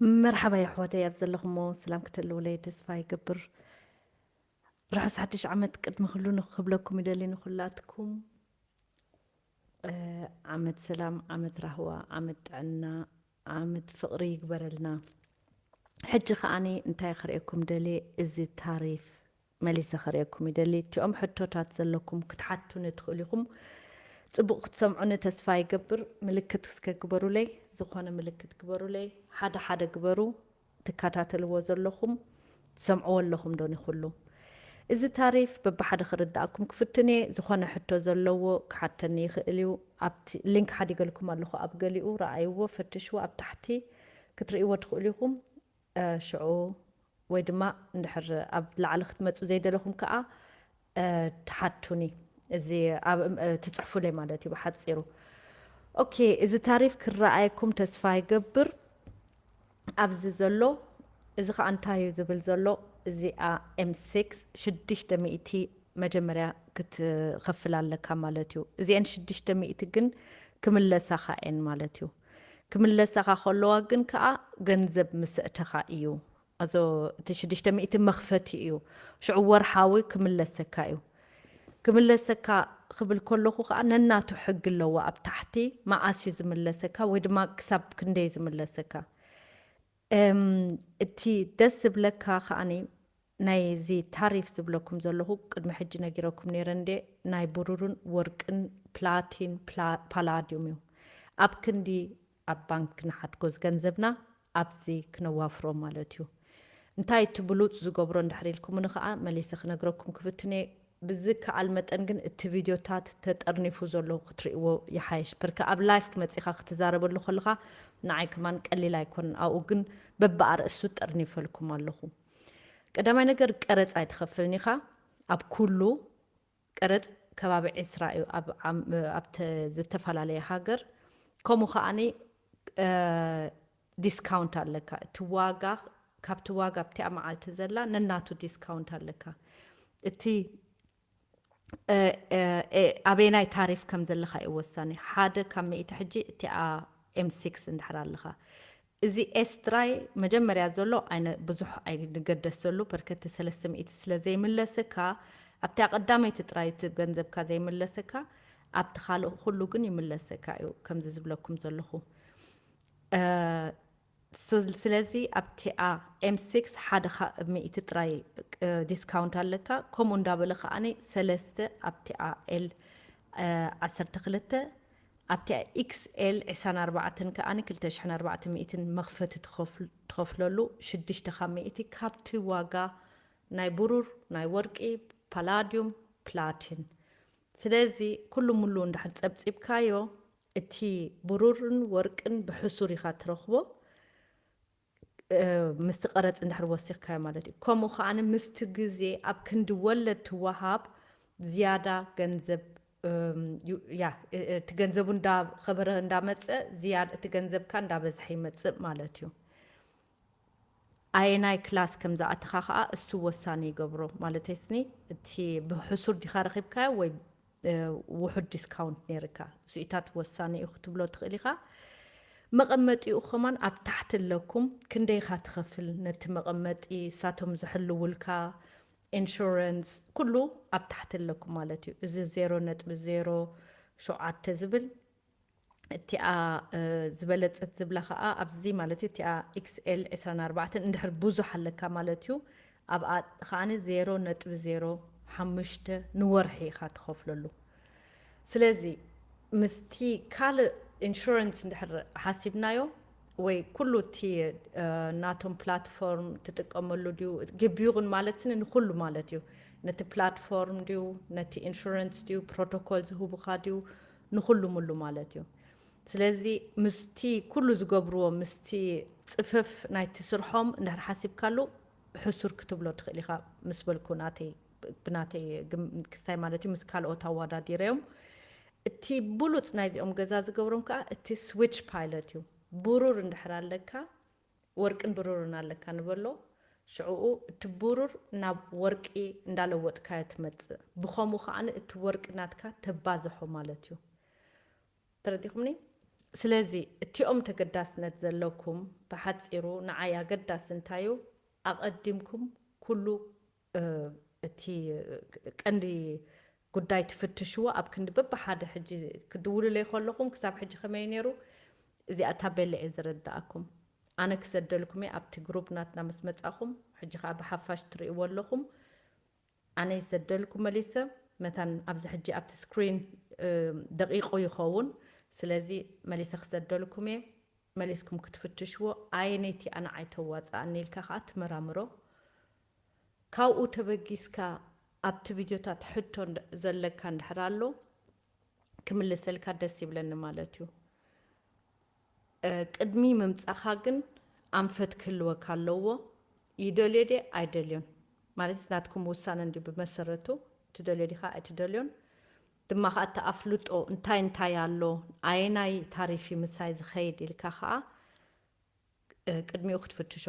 መርሓባ የሕዋተይ፣ ኣብ ዘለኹሞ ሰላም ክትህልውለይ ተስፋ ይገብር። ርሑስ ሓድሽ ዓመት ቅድሚ ኩሉ ንክብለኩም ይደሊ ንኩላትኩም። ዓመት ሰላም፣ ዓመት ራህዋ፣ ዓመት ጥዕና፣ ዓመት ፍቕሪ ይግበረልና። ሕጂ ከዓኒ እንታይ ክርእየኩም ደልየ፣ እዚ ታሪፍ መሊሰ ክርእየኩም ይደሊ። እቲኦም ሕቶታት ዘለኩም ክትሓቱኒ ትኽእሉ ኢኹም። ጽቡቕ ክትሰምዑኒ ተስፋ ይገብር። ምልክት እስከ ግበሩለይ፣ ዝኾነ ምልክት ግበሩለይ። ሓደ ሓደ ግበሩ፣ ትከታተልዎ ዘለኹም ትሰምዕዎ ኣለኹም ዶ ንኹሉ? እዚ ታሪፍ በብሓደ ክርድኣኩም ክፍትን እየ። ዝኾነ ሕቶ ዘለዎ ክሓተኒ ይኽእል እዩ። ኣብቲ ሊንክ ሓዲገልኩም ኣለኹ፣ ኣብ ገሊኡ ረኣይዎ፣ ፈትሽዎ፣ ኣብ ታሕቲ ክትርእይዎ ትኽእሉ ኢኹም። ሽዑ ወይ ድማ እንድሕር ኣብ ላዕሊ ክትመፁ ዘይደለኹም ከዓ ትሓቱኒ፣ እዚ ኣብ ትፅሕፉለይ ማለት እዩ ብሓፂሩ። ኦኬ፣ እዚ ታሪፍ ክረኣየኩም ተስፋ ይገብር። ኣብዚ ዘሎ እዚ ከዓ እንታይ እዩ ዝብል ዘሎ? እዚኣ ኤም ሲክስ ሽዱሽተ ሚእቲ መጀመርያ ክትኸፍል ኣለካ ማለት እዩ። እዚአን ሽዱሽተ ሚእቲ ግን ክምለሳኻ እየን ማለት እዩ። ክምለሳኻ ከለዋ ግን ከዓ ገንዘብ ምስ እተኻ እዩ። ኣዞ እቲ ሽዱሽተ ሚእቲ መኽፈቲ እዩ። ሽዑ ወርሓዊ ክምለሰካ እዩ። ክምለሰካ ክብል ከለኹ ከዓ ነናቱ ሕጊ ኣለዎ። ኣብ ታሕቲ መዓስ እዩ ዝምለሰካ ወይ ድማ ክሳብ ክንደይ እዩ ዝምለሰካ። እቲ ደስ ዝብለካ ከዓኒ ናይዚ ታሪፍ ዝብለኩም ዘለኹ ቅድሚ ሕጂ ነጊረኩም ነይረ እንዴ፣ ናይ ብሩርን ወርቅን ፕላቲን ፓላዲዩም እዩ። ኣብ ክንዲ ኣብ ባንክ ንሓድጎ ገንዘብና ኣብዚ ክነዋፍሮ ማለት እዩ። እንታይ እቲ ብሉፅ ዝገብሮ እንድሕር ኢልኩምኒ ከዓ መሊሰ ክነግረኩም ክፍትን እየ። ብዝከኣል መጠን ግን እቲ ቪድዮታት ተጠርኒፉ ዘሎ ክትርእይዎ ይሓይሽ። በርከ ኣብ ላይፍ መፂኻ ክትዛረበሉ ከለኻ ንዓይ ከማን ቀሊል ኣይኮንን። ኣብኡ ግን በብኣርእስቱ ጠርኒፈልኩም ኣለኹ። ቀዳማይ ነገር ቀረፅ ኣይትኸፍልን ኢኻ። ኣብ ኩሉ ቀረፅ ከባቢ ዕስራ እዩ ኣብ ዓም-፣ ኣብ ተ-፣ ዝተፈላለየ ሃገር። ከምኡ ከዓኒ ዲስካውንት ኣለካ። እቲ ዋጋ ካብቲ ዋጋ ኣብቲኣ መዓልቲ ዘላ ነናቱ ዲስካውንት ኣለካ። እቲ ኣበየናይ ታሪፍ ከም ዘለኻ እዩ ወሳኒ። ሓደ ካብ ሚእቲ ሕጂ እቲኣ ኤም ሲክስ እንድሕር ኣለኻ። እዚ ኤስ ጥራይ መጀመርያ ዘሎ ኣይነ ብዙሕ ኣይንገደሰሉ፣ በርከቲ ሰለስተ ሚእቲ ስለ ዘይምለሰካ ኣብቲኣ ቀዳመይቲ ጥራይ እቲ ገንዘብካ ዘይምለሰካ፣ ኣብቲ ካልእ ኩሉ ግን ይምለሰካ እዩ። ከምዚ ዝብለኩም ዘለኹ ስለዚ ኣብቲኣ ኤም ሲክስ ሓደ ሚእቲ ጥራይ ዲስካውንት ኣለካ። ከምኡ እንዳበለ ከዓኒ ሰለስተ ኣብቲኣ ኤል ዓሰርተ ክልተ ኣብቲኣ ኤክስ ኤል ዕስራን ኣርባዕተን ከዓኒ ክልተ ሽሕን ኣርባዕተ ሚእትን መኽፈቲ ትኸፍለሉ ሽዱሽተ ካብ ሚእቲ ካብቲ ዋጋ ናይ ብሩር ናይ ወርቂ ፓላዲዩም ፕላቲን። ስለዚ ኩሉ ሙሉ እንድሕር ፀብፂብካዮ እቲ ብሩርን ወርቅን ብሕሱር ኢኻ ትረኽቦ። ምስቲ ቀረፅ እንድሕር ወሲኽካዮ ማለት እዩ። ከምኡ ከዓኒ ምስቲ ግዜ ኣብ ክንዲ ወለድ ትወሃብ ዝያዳ ገንዘብ ያ እቲ ገንዘቡ እንዳኸበረ እንዳመፀ ዝያዳ እቲ ገንዘብካ እንዳበዝሐ ይመፅእ ማለት እዩ። ኣየናይ ክላስ ከም ዝኣተኻ ከዓ እሱ ወሳኒ ይገብሮ። ማለተይስኒ እቲ ብሕሱር ዲኻ ረኺብካዮ ወይ ውሑድ ዲስካውንት ነይርካ፣ እሱኢታት ወሳኒ እዩ ክትብሎ ትኽእል ኢኻ። መቐመጢኡ ከማን ኣብ ታሕቲ ኣለኩም። ክንደይኻ ትኸፍል ነቲ መቐመጢ፣ እሳቶም ዝሕልውልካ ኢንሹረንስ ኩሉ ኣብ ታሕቲ ኣለኩም ማለት እዩ። እዚ ዜሮ ነጥቢ ዜሮ ሸውዓተ ዝብል እቲኣ ዝበለፀት ዝብላ ከዓ ኣብዚ ማለት እዩ። እቲኣ ኤክስኤል ዕስራን ኣርባዕተን እንድሕር ብዙሕ ኣለካ ማለት እዩ። ኣብኣ ከዓኒ ዜሮ ነጥቢ ዜሮ ሓሙሽተ ንወርሒ ኢኻ ትኸፍለሉ። ስለዚ ምስቲ ካልእ ኢንሹረንስ እንድሕር ሓሲብናዮ ወይ ኩሉ እቲ ናቶም ፕላትፎርም ትጥቀመሉ ድዩ ግቢዩን ማለት ንኩሉ ማለት እዩ። ነቲ ፕላትፎርም ድዩ ነቲ ኢንሹረንስ ድዩ ፕሮቶኮል ዝህቡኻ ድዩ ንኩሉ ሙሉ ማለት እዩ። ስለዚ ምስቲ ኩሉ ዝገብርዎ ምስቲ ፅፍፍ ናይቲ ስርሖም እንድሕር ሓሲብካሉ ሕሱር ክትብሎ ትኽእል ኢኻ ምስ በልኩ ናተይ ብናተይ ክስታይ ማለት እዩ። ምስ ካልኦት ኣወዳዲረዮም እቲ ብሉፅ ናይዚኦም ገዛ ዝገብሮም ከዓ እቲ ስዊች ፓይለት እዩ። ብሩር እንድሕር ኣለካ ወርቅን ብሩርን ኣለካ ንበሎ። ሽዕኡ እቲ ብሩር ናብ ወርቂ እንዳለወጥካዮ ትመፅእ። ብኸምኡ ከዓኒ እቲ ወርቂ ናትካ ተባዝሖ ማለት እዩ። ተረዲኹምኒ? ስለዚ እቲኦም ተገዳስነት ዘለኩም ብሓፂሩ ንዓይ ኣገዳሲ እንታዩ ኣቐዲምኩም ኩሉ እቲ ቀንዲ ጉዳይ ትፍትሽዎ ኣብ ክንዲ በብሓደ ሕጂ ክድውሉለይ ከለኹም ክሳብ ሕጂ ከመይ ነይሩ እዚኣ ታቤላ እየ ዝረዳእኩም ኣነ ክሰደልኩም እየ ኣብቲ ግሩፕ ናትና ምስ መጻኹም ሕጂ ከዓ ብሓፋሽ ትርእይዎ ኣለኹም ኣነ ይሰደልኩም መሊሰ መታን ኣብዚ ሕጂ ኣብቲ ስክሪን ደቂቁ ይኸውን ስለዚ መሊሰ ክሰደልኩም እየ መሊስኩም ክትፍትሽዎ ኣየነይቲ ኣነ ኣይተዋፅኣኒ ኢልካ ከዓ ትመራምሮ ካብኡ ተበጊስካ ኣብቲ ቪድዮታት ሕቶ ዘለካ እንድሕር ኣሎ ክምልሰልካ ደስ ይብለኒ ማለት እዩ ቅድሚ ምምፃኻ ግን ኣንፈት ክህልወካ ኣለዎ ይደልዮ ደ ኣይደልዮን ማለት ናትኩም ውሳነ እንዲ ብመሰረቱ ትደልዮ ዲኻ ኣይትደልዮን ድማ ከዓ እቲ ኣፍልጦ እንታይ እንታይ ኣሎ ኣየናይ ታሪፍ ምሳይ ዝኸይድ ኢልካ ከዓ ቅድሚኡ ክትፍትሾ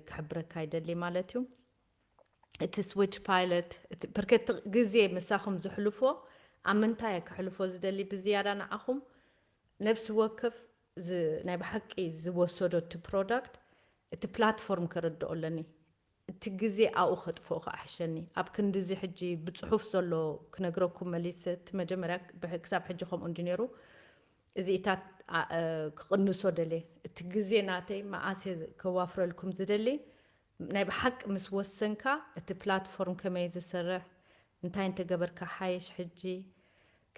ክሕብረካ ይደሊ ማለት እዩ እቲ ስዊች ፓይለት ብርከቲ ግዜ ምሳኹም ዝሕልፎ ኣብ ምንታይ ክሕልፎ ዝደሊ ብዝያዳ ንዓኹም ነብሲ ወከፍ ናይ ብሓቂ ዝወሰዶ እቲ ፕሮዳክት እቲ ፕላትፎርም ክርድኦ ኣለኒ እቲ ግዜ ኣብኡ ከጥፍኦ ክኣሕሸኒ ኣብ ክንዲዚ ሕጂ ብፅሑፍ ዘሎ ክነግረኩም መሊሰ እቲ መጀመርያ ክሳብ ሕጂ ከምኡ እንዲ ነይሩ እዚኢታት ክቕንሶ ደልየ እቲ ግዜ ናተይ መኣስ ከዋፍረልኩም ዝደሊ ናይ ብሓቂ ምስ ወሰንካ እቲ ፕላትፎርም ከመይ ዝሰርሕ እንታይ እንተገበርካ ሓይሽ ሕጂ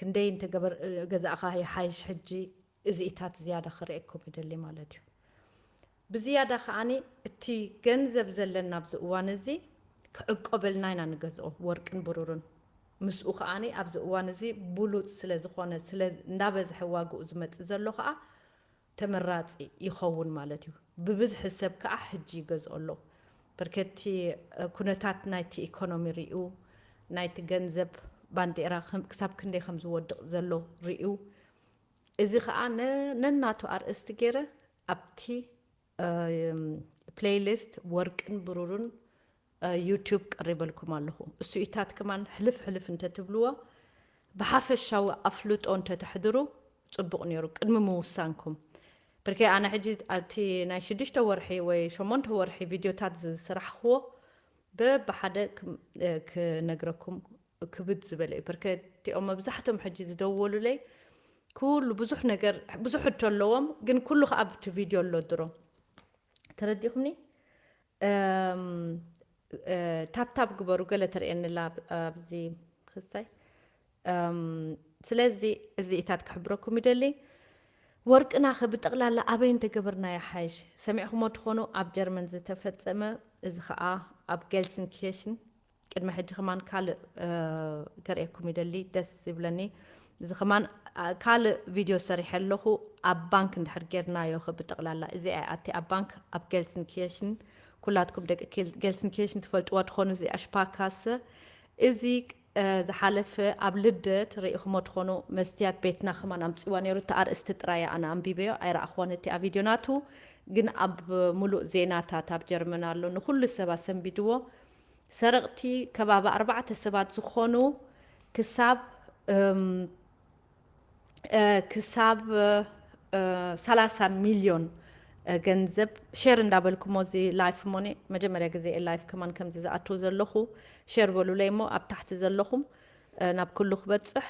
ክንደይ እንተገበር ገዛእኻ ይሓይሽ ሕጂ እዚኢታት ዝያዳ ክርእየኩም ይደሊ ማለት እዩ ብዝያዳ ከዓኒ እቲ ገንዘብ ዘለና ኣብዚ እዋን እዚ ክዕቆበልና ኢና ንገዝኦ ወርቅን ብሩርን ምስኡ ከዓኒ ኣብዚ እዋን እዚ ብሉፅ ስለ ዝኾነ ስለ እንዳበዝሐ ዋግኡ ዝመፅእ ዘሎ ከዓ ተመራፂ ይኸውን ማለት እዩ ብብዝሒ ሰብ ከዓ ሕጂ ይገዝኦ ኣሎ በርከቲ ኩነታት ናይቲ ኢኮኖሚ ሪኡ ናይቲ ገንዘብ ባንዴራ ክሳብ ክንደይ ከም ዝወድቕ ዘሎ ሪኡ እዚ ከዓ ነናቱ ኣርእስቲ ገይረ ኣብቲ ፕሌይሊስት ወርቅን ብሩርን ዩቱብ ቀሪበልኩም ኣለኹ እሱኢታት ከማን ሕልፍ ሕልፍ እንተትብልዎ ብሓፈሻዊ ኣፍልጦ እንተተሕድሩ ፅቡቕ ነይሩ ቅድሚ ምውሳንኩም ብርከይ ኣነ ሕጂ ኣብቲ ናይ ሽዱሽተ ወርሒ ወይ ሸሞንተ ወርሒ ቪድዮታት ዝስራሕክዎ በብሓደ ክነግረኩም ክብድ ዝበለ እዩ በርከ እቲኦም መብዛሕቶም ሕጂ ዝደወሉለይ ኩሉ ብዙሕ ነገር ብዙሕ ሕቶ ኣለዎም ግን ኩሉ ከዓ ኣብቲ ቪድዮ ኣሎ ድሮ ተረዲኹምኒ ታብታብ ግበሩ ገለ ተርእየንላ ኣብዚ ክስታይ ስለዚ እዚኢታት ክሕብረኩም ይደሊ ወርቅና ከ ብጠቕላላ ኣበይ እንተገበርና ይሓይሽ ሰሚዕኹሞ ትኾኑ ኣብ ጀርመን ዝተፈፀመ እዚ ከዓ ኣብ ጌልስንኪሽን ቅድሚ ሕጂ ከማን ካልእ ከርእየኩም ይደሊ ደስ ይብለኒ እዚ ከማን ካልእ ቪድዮ ሰሪሐ ኣለኹ ኣብ ባንክ እንድሕር ጌርናዮ ከ ብጠቕላላ እዚ ኣቲ ኣብ ባንክ ኣብ ጌልስንኪሽን ኩላትኩም ደቂ ጌልስንኪሽን ትፈልጥዋ ትኾኑ እዚ ኣሽፓካሰ እዚ ዝሓለፈ ኣብ ልደት ርኢኹሞ ትኾኑ መስትያት ቤትና ከማን ኣምፅዋ ነይሩ እቲ ኣርእስቲ ጥራይ ኣነ ኣንቢበዮ ኣይረኣኽዋን እቲ ኣብ ቪድዮ ናቱ ግን ኣብ ሙሉእ ዜናታት ኣብ ጀርመን ኣሎ ንኩሉ ሰብ ኣሰንቢድዎ ሰረቕቲ ከባቢ ኣርባዕተ ሰባት ዝኾኑ ክሳብ ክሳብ ሰላሳ ሚልዮን ገንዘብ ሸር እንዳበልኩሞ እዚ ላይፍ ሞኒ መጀመርያ ግዜ ላይፍ ከማን ከምዚ ዝኣትው ዘለኹ ሸር በሉለይ እሞ ኣብ ታሕቲ ዘለኹም ናብ ኩሉ ክበፅሕ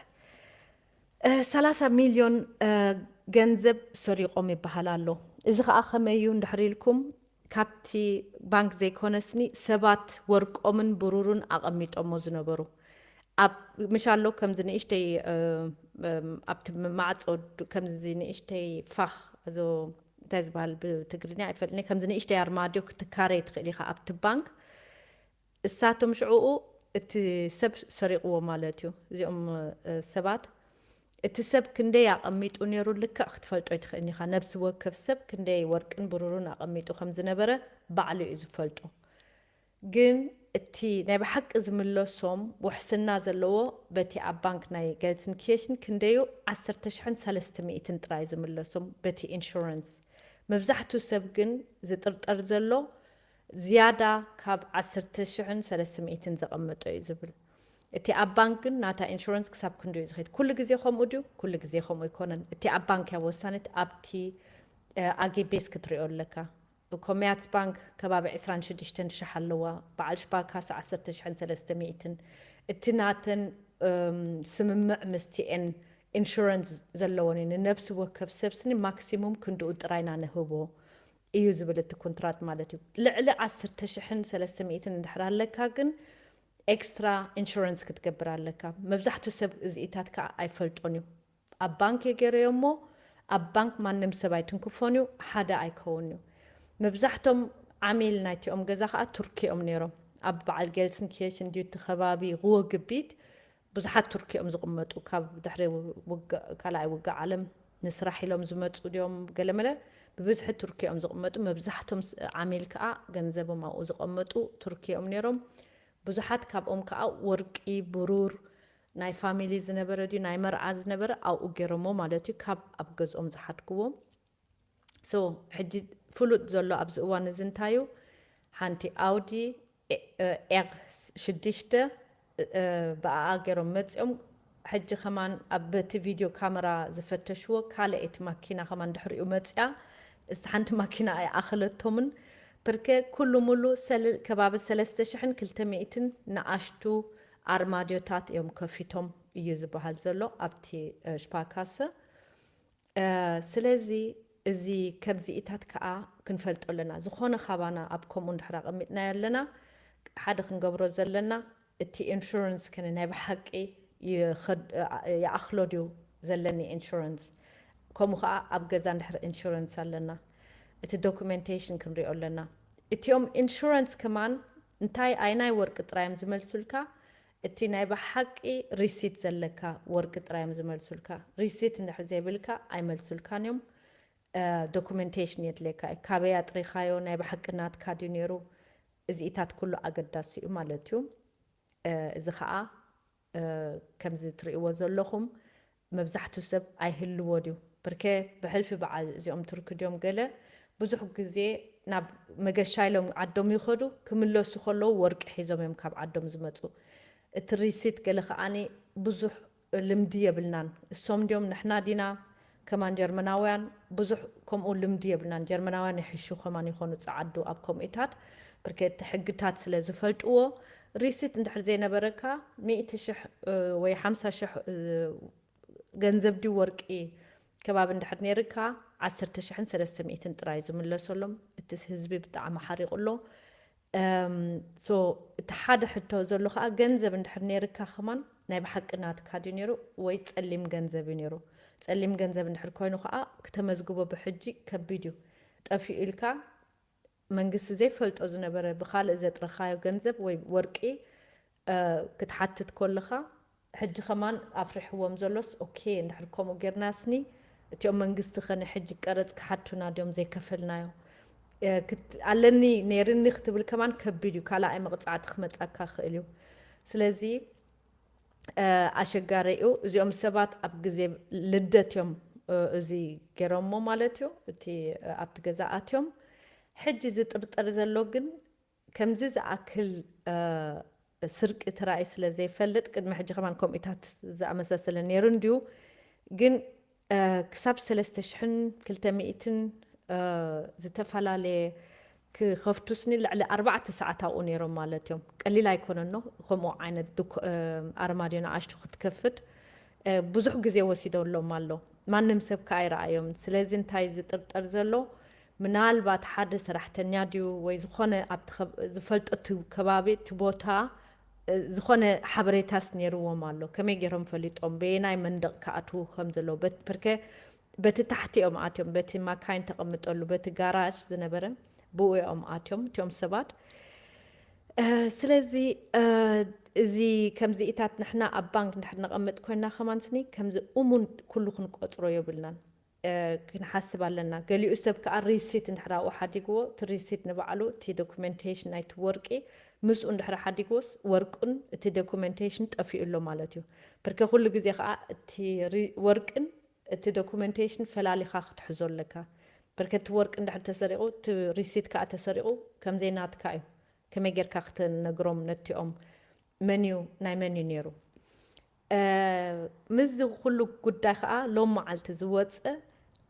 ሰላሳ ሚልዮን ገንዘብ ሰሪቖም ይበሃል ኣሎ። እዚ ኸኣ ኸመይ እዩ እንድሕር ኢልኩም፣ ካብቲ ባንክ ዘይኮነስኒ ሰባት ወርቆምን ብሩርን ኣቐሚጦሞ ዝነበሩ። ኣብ ምሽ ኣሎ ከምዚ ንእሽተይ ኣብቲ ማዕጾ ከምዚ ንእሽተይ ፋኽ እዞ እንታይ ዝበሃል ብትግርኛ ኣይፈልጥኒ ከምዚ ንእሽተይ ኣርማድዮ ክትካረይ ትኽእል ኢኻ ኣብቲ ባንክ እሳቶም ሽዕኡ እቲ ሰብ ሰሪቕዎ ማለት እዩ። እዚኦም ሰባት እቲ ሰብ ክንደይ ኣቐሚጡ ነይሩ ልክዕ ክትፈልጦ ኣይትኽእልን ኢኻ። ነብሲ ወከፍ ሰብ ክንደይ ወርቅን ብሩርን ኣቐሚጡ ከም ዝነበረ ባዕሉ እዩ ዝፈልጦ። ግን እቲ ናይ ብሓቂ ዝምለሶም ውሕስና ዘለዎ በቲ ኣብ ባንክ ናይ ገልትንኪየሽን ክንደዩ ዓሰርተ ሽሕን ሰለስተ ሚእትን ጥራይ ዝምለሶም በቲ ኢንሹራንስ። መብዛሕትኡ ሰብ ግን ዝጥርጠር ዘሎ ዝያዳ ካብ ዓሰርተ ሽሕን ሰለስተ ሚእትን ዘቐመጦ እዩ ዝብል። እቲ ኣብ ባንክ ግን ናታ ኢንሹራንስ ክሳብ ክንድኡ እዩ ዝኸይድ። ኩሉ ግዜ ከምኡ ድዩ? ኩሉ ግዜ ከምኡ ኣይኮነን። እቲ ኣብ ባንክ እያ ወሳኒት። ኣብቲ ኣጌቤስ ክትሪኦ ኣለካ። ኮሜርስ ባንክ ከባቢ ዕስራን ሽዱሽተን ሽሕ ኣለዋ፣ በዓል ሽፓ ካሳ ዓሰርተ ሽሕን ሰለስተ ሚእትን። እቲ ናተን ስምምዕ ምስቲኤን ኢንሹራንስ ዘለዎን እዩ። ንነብሲ ወከፍ ሰብ ስኒ ማክሲሙም ክንድኡ ጥራይና ንህቦ እዩ ዝብል እቲ ኮንትራት ማለት እዩ። ልዕሊ ዓሰርተ ሽሕን ሰለስተ ሚእትን እንድሕር ኣለካ ግን ኤክስትራ ኢንሹራንስ ክትገብር ኣለካ። መብዛሕትኡ ሰብ እዚኢታት ከዓ ኣይፈልጦን እዩ። ኣብ ባንክ እየ ገይረዮ እሞ ኣብ ባንክ ማንም ሰብ ኣይትንክፎን እዩ፣ ሓደ ኣይከውን እዩ። መብዛሕቶም ዓሚል ናይቲኦም ገዛ ከዓ ቱርኪ እዮም ነይሮም። ኣብ በዓል ጌልስንኪርቸን ድዩ እቲ ከባቢ ሩወግቢት ብዙሓት ቱርኪ እዮም ዝቕመጡ። ካብ ድሕሪ ውግእ፣ ካልኣይ ውግእ ዓለም ንስራሕ ኢሎም ዝመፁ ድዮም ገለመለ፣ ብብዝሒ ቱርኪ እዮም ዝቕመጡ። መብዛሕቶም ዓሚል ከዓ ገንዘቦም ኣብኡ ዝቐመጡ ቱርኪ እዮም ነይሮም። ብዙሓት ካብኦም ከዓ ወርቂ፣ ብሩር፣ ናይ ፋሚሊ ዝነበረ ድዩ ናይ መርዓ ዝነበረ ኣብኡ ገይሮሞ ማለት እዩ፣ ካብ ኣብ ገዝኦም ዝሓድግዎም። ሶ ሕጂ ፍሉጥ ዘሎ ኣብዚ እዋን እዚ እንታይ እዩ? ሓንቲ ኣውዲ ኤር ሽዱሽተ ብኣኣ ገይሮም መፂኦም። ሕጂ ከማን ኣብ በቲ ቪድዮ ካመራ ዝፈተሽዎ ካልኣይቲ ማኪና ከማን ድሕሪኡ መፂኣ። እስ ሓንቲ ማኪና ኣይኣኸለቶምን። ፕርኬ ኩሉ ሙሉ ሰል-፣ ከባቢ ሰለስተ ሽሕን ክልተ ሚእትን ንኣሽቱ ኣርማድዮታት እዮም ከፊቶም እዩ ዝበሃል ዘሎ ኣብቲ ሽፓካሰ። ስለዚ እዚ ከምዚኢታት ከዓ ክንፈልጦ ኣለና። ዝኾነ ካባና ኣብ ከምኡ እንድሕር ኣቐሚጥናዮ ኣለና፣ ሓደ ክንገብሮ ዘለና እቲ ኢንሹራንስ ከነ ናይ ብሓቂ ይኣኽሎ ድዩ ዘለኒ ኢንሹራንስ? ከምኡ ከዓ ኣብ ገዛ እንድሕር ኢንሹራንስ ኣለና፣ እቲ ዶኩሜንቴሽን ክንሪኦ ኣለና። እቲኦም ኢንሹራንስ ከማን እንታይ ኣይናይ ወርቂ ጥራይ እዮም ዝመልሱልካ፣ እቲ ናይ ብሓቂ ሪሲት ዘለካ ወርቂ ጥራይ እዮም ዝመልሱልካ። ሪሲት እንድሕር ዘይብልካ ኣይመልሱልካን እዮም። ዶኩሜንቴሽን የድልየካ እዩ። ካበይ ኣጥሪኻዮ፣ ናይ ብሓቂ ናትካ ድዩ ነይሩ? እዚኢታት ኩሉ ኣገዳሲ እዩ ማለት እዩ። እዚ ከዓ ከምዚ ትርእይዎ ዘለኹም መብዛሕቱ ሰብ ኣይህልዎ ድዩ? ብርኬ ብሕልፊ በዓል እዚኦም ቱርኪ ድዮም ገለ ብዙሕ ግዜ ናብ መገሻ ኢሎም ዓዶም ይኸዱ፣ ክምለሱ ከለዉ ወርቂ ሒዞም እዮም ካብ ዓዶም ዝመፁ። እቲ ሪሲት ገለ ከዓኒ ብዙሕ ልምዲ የብልናን። እሶም ድዮም ንሕና ዲና ከማን ጀርመናውያን ብዙሕ ከምኡ ልምዲ የብልናን። ጀርመናውያን ይሕሹ ከማን ይኾኑ ጸዓዱ ኣብ ከምኡታት። ብርኬ እቲ ሕግታት ስለ ዝፈልጥዎ ሪሲት እንድሕር ዘይነበረካ ሚእቲ ሽሕ ወይ ሓምሳ ሽሕ ገንዘብ ድዩ ወርቂ ከባቢ እንድሕር ነይርካ ዓሰርተ ሽሕን ሰለስተ ሚእትን ጥራይ ዝምለሰሎም። እቲ ህዝቢ ብጣዕሚ ሓሪቑ ኣሎ። ሶ እቲ ሓደ ሕቶ ዘሎ ከዓ ገንዘብ እንድሕር ነይርካ ከማን ናይ ብሓቂ ናትካ ድዩ ነይሩ ወይ ጸሊም ገንዘብ እዩ ነይሩ? ጸሊም ገንዘብ እንድሕር ኮይኑ ከዓ ክተመዝግቦ ብሕጂ ከቢድ እዩ። ጠፊኡ ኢልካ መንግስቲ ዘይፈልጦ ዝነበረ ብካልእ ዘጥረኻዮ ገንዘብ ወይ ወርቂ ክትሓትት ከለኻ ሕጂ ከማን ኣፍሪሕዎም ዘሎስ ኦኬ እንድሕር ከምኡ ጌርናስኒ እቲኦም መንግስቲ ከነ ሕጂ ቀረፅ ክሓቱና ድዮም ዘይከፈልናዮ ኣለኒ ነይርኒ ክትብል ከማን ከቢድ እዩ። ካልኣይ መቕፃዕቲ ክመፃካ ክእል እዩ። ስለዚ ኣሸጋሪ እዩ። እዚኦም ሰባት ኣብ ግዜ ልደት እዮም እዚ ገይሮሞ ማለት እዩ። እቲ ኣብቲ ገዛ ኣትዮም ሕጂ ዝጥርጠር ዘሎ ግን ከምዚ ዝኣክል ስርቂ ተራእዩ ስለ ዘይፈልጥ ቅድሚ ሕጂ ከማን ከምኡታት ዝኣመሳሰለ ነይሩ እንድዩ ግን ክሳብ ሰለስተ ሽሕን ክልተ ሚእትን ዝተፈላለየ ክኸፍቱ ስኒ ልዕሊ ኣርባዕተ ሰዓት ኣብኡ ነይሮም ማለት እዮም። ቀሊል ኣይኮነኖ ከምኡ ዓይነት ኣርማድዮ ንኣሽቱ ክትከፍት ብዙሕ ግዜ ወሲደሎም ኣሎ። ማንም ሰብ ከኣ ኣይረኣዮም። ስለዚ እንታይ ዝጥርጠር ዘሎ ምናልባት ሓደ ሰራሕተኛ ድዩ ወይ ዝኾነ ኣብቲ ዝፈልጦ እቲ ከባቢ እቲ ቦታ ዝኾነ ሓበሬታስ ነይርዎም ኣሎ። ከመይ ገይሮም ፈሊጦም በየናይ መንደቕ ክኣትዉ ከም ዘለዎ በርኬ በቲ ታሕቲ እዮም ኣትዮም በቲ ማካይን ተቐምጠሉ በቲ ጋራጅ ዝነበረ ብኡ እዮም ኣትዮም እቲኦም ሰባት። ስለዚ እዚ ከምዚኢታት ንሕና ኣብ ባንክ እንድሕር ነቐምጥ ኮይና ከማን ስኒ ከምዚ እሙን ኩሉ ክንቆፅሮ የብልናን። ክንሓስብ ኣለና። ገሊኡ ሰብ ከዓ ሪሲት እንድሕር ኣብኡ ሓዲግዎ እቲ ሪሲት ንባዕሉ እቲ ዶኩሜንቴሽን ናይቲ ወርቂ ምስኡ እንድሕር ሓዲግዎስ ወርቁን እቲ ዶኩሜንቴሽን ጠፊኡ ኣሎ ማለት እዩ። ብርኬ ኩሉ ግዜ ከዓ እቲ ወርቅን እቲ ዶኩሜንቴሽን ፈላሊኻ ክትሕዞ ኣለካ። ብርኬ እቲ ወርቂ እንድሕር ተሰሪቑ እቲ ሪሲት ከዓ ተሰሪቑ ከምዘይናትካ እዩ። ከመይ ጌርካ ክትነግሮም ነቲኦም መን እዩ፣ ናይ መን እዩ ነይሩ? ምስዚ ኩሉ ጉዳይ ከዓ ሎም መዓልቲ ዝወፀ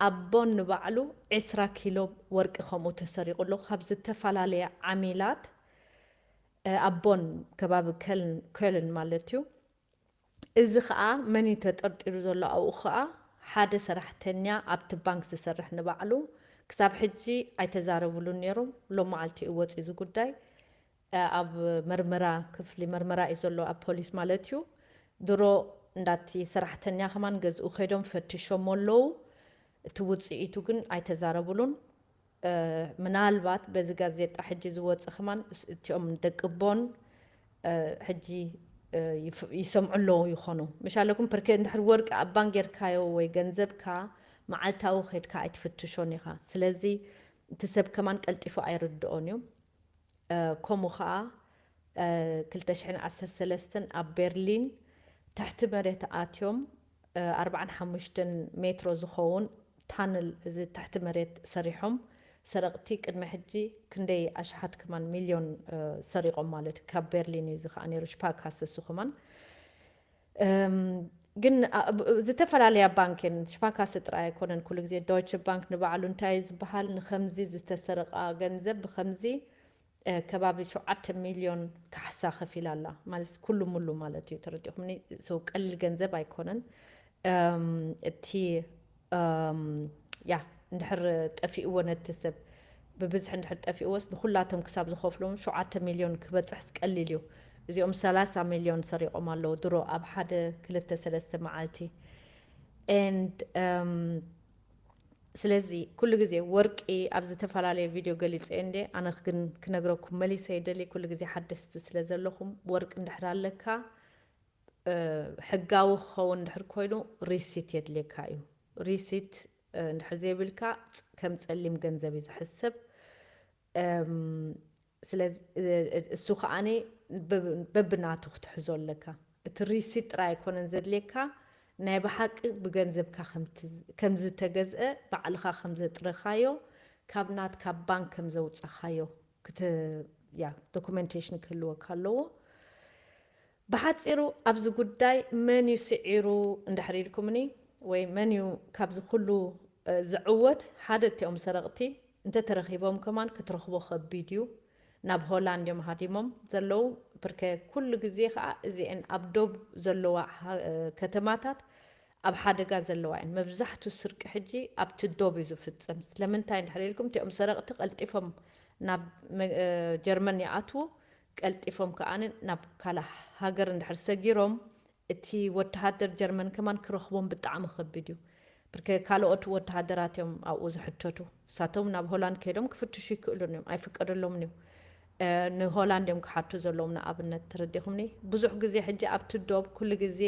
ኣብ ቦን ንባዕሉ ዕስራ ኪሎ ወርቂ ከምኡ ተሰሪቑ ኣሎ ካብ ዝተፈላለየ ዓሚላት ኣብ ቦን ከባቢ ኮልን ማለት እዩ። እዚ ከዓ መን እዩ ተጠርጢሩ ዘሎ ኣብኡ ከዓ ሓደ ሰራሕተኛ ኣብቲ ባንክ ዝሰርሕ ንባዕሉ ክሳብ ሕጂ ኣይተዛረብሉን ነይሮም። ሎም መዓልቲ እዩ ወፂ እዚ ጉዳይ። ኣብ መርመራ ክፍሊ መርመራ እዩ ዘሎ ኣብ ፖሊስ ማለት እዩ። ድሮ እንዳቲ ሰራሕተኛ ከማን ገዝኡ ከይዶም ፈትሾሞ ኣለዉ። እቲ ውፅኢቱ ግን ኣይተዛረብሉን። ምናልባት በዚ ጋዜጣ ሕጂ ዝወፀ ከማን እቲኦም ደቂ ቦን ሕጂ ይሰምዑ ኣለዉ ይኾኑ ምሽ ኣለኩም ፕርኬ እንድሕር ወርቂ ኣብ ባንክ ጌርካዮ ወይ ገንዘብካ መዓልታዊ ከድካ ኣይትፍትሾን ኢኻ። ስለዚ እቲ ሰብ ከማን ቀልጢፉ ኣይርድኦን እዩ። ከምኡ ከዓ ክልተ ሽሕን ዓሰርተ ሰለስተን ኣብ ቤርሊን ትሕቲ መሬት ኣትዮም ኣርባዓን ሓሙሽተን ሜትሮ ዝኸውን ታነል እዚ ትሕቲ መሬት ሰሪሖም ሰረቕቲ ቅድሚ ሕጂ ክንደይ ኣሽሓት ከማን ሚልዮን ሰሪቖም ማለት እዩ። ካብ ቤርሊን እዩ እዚ ከዓ ነይሩ ሽፓካስ እሱ ከማን ግን ዝተፈላለያ ባንክ እየን ሽፓካስ ጥራይ ኣይኮነን ኩሉ ግዜ ዶይቸ ባንክ ንባዕሉ እንታይ እዩ ዝበሃል ንከምዚ ዝተሰረቓ ገንዘብ ብከምዚ ከባቢ ሸውዓተ ሚልዮን ካሕሳ ከፊላ ኣላ ማለት ኩሉ ሙሉ ማለት እዩ ተረዲኹምኒ። ሰው ቀሊል ገንዘብ ኣይኮነን። እቲ ያ እንድሕር ጠፊእዎ ነቲ ሰብ ብብዝሒ እንድሕር ጠፊእዎስ ንኩላቶም ክሳብ ዝኸፍሎም ሸውዓተ ሚልዮን ክበፅሕስ ቀሊል እዩ። እዚኦም ሰላሳ ሚልዮን ሰሪቖም ኣለዉ ድሮ ኣብ ሓደ ክልተ ሰለስተ መዓልቲ and ስለዚ ኩሉ ግዜ ወርቂ ኣብ ዝተፈላለየ ቪድዮ ገሊፀ እንዴ ኣነ ግን ክነግረኩም መሊሰ ይደሊ ኩሉ ግዜ ሓደስቲ ስለ ዘለኹም ወርቂ እንድሕር ኣለካ ሕጋዊ ክኸውን እንድሕር ኮይኑ ሪሲት የድልየካ እዩ። ሪሲት እንድሕር ዘይብልካ ከም ፀሊም ገንዘብ እዩ ዝሕሰብ። ስለዚ እሱ ከዓኒ በብናቱ ክትሕዞ ኣለካ። እቲ ሪሲት ጥራይ ኣይኮነን ዘድልየካ ናይ ብሓቂ ብገንዘብካ ከም ዝተገዝአ ባዕልኻ ከም ዘጥረኻዮ ካብ ናትካ ባንክ ከም ዘውፀኻዮ ያ ዶኩመንቴሽን ክህልወካ ኣለዎ። ብሓፂሩ ኣብዚ ጉዳይ መን እዩ ስዒሩ እንድሕር ኢልኩምኒ ወይ መን እዩ ካብዚ ኩሉ ዝዕወት ሓደ እቲኦም ሰረቕቲ እንተተረኺቦም ከማን ክትረኽቦ ከቢድ እዩ። ናብ ሆላንድ እዮም ሃዲሞም ዘለዉ። ብርከ ኩሉ ግዜ ከዓ እዚአን ኣብ ዶብ ዘለዋ ከተማታት ኣብ ሓደጋ ዘለዋ እየን። መብዛሕቱ ስርቂ ሕጂ ኣብቲ ዶብ እዩ ዝፍፀም። ስለምንታይ እንድሕር ኢልኩም እቲኦም ሰረቕቲ ቀልጢፎም ናብ ጀርመን ይኣትዉ፣ ቀልጢፎም ከዓኒ ናብ ካልእ ሃገር እንድሕር ሰጊሮም እቲ ወተሃደር ጀርመን ከማን ክረኽቦም ብጣዕሚ ከቢድ እዩ። ብርከ ካልኦት ወተሃደራት እዮም ኣብኡ ዝሕተቱ። እሳቶም ናብ ሆላንድ ከይዶም ክፍትሹ ይክእሉን እዮም፣ ኣይፍቀደሎምን እዩ። ንሆላንድ እዮም ክሓቱ ዘለዎም ንኣብነት ተረዲኹምኒ። ብዙሕ ግዜ ሕጂ ኣብቲ ዶብ ኩሉ ግዜ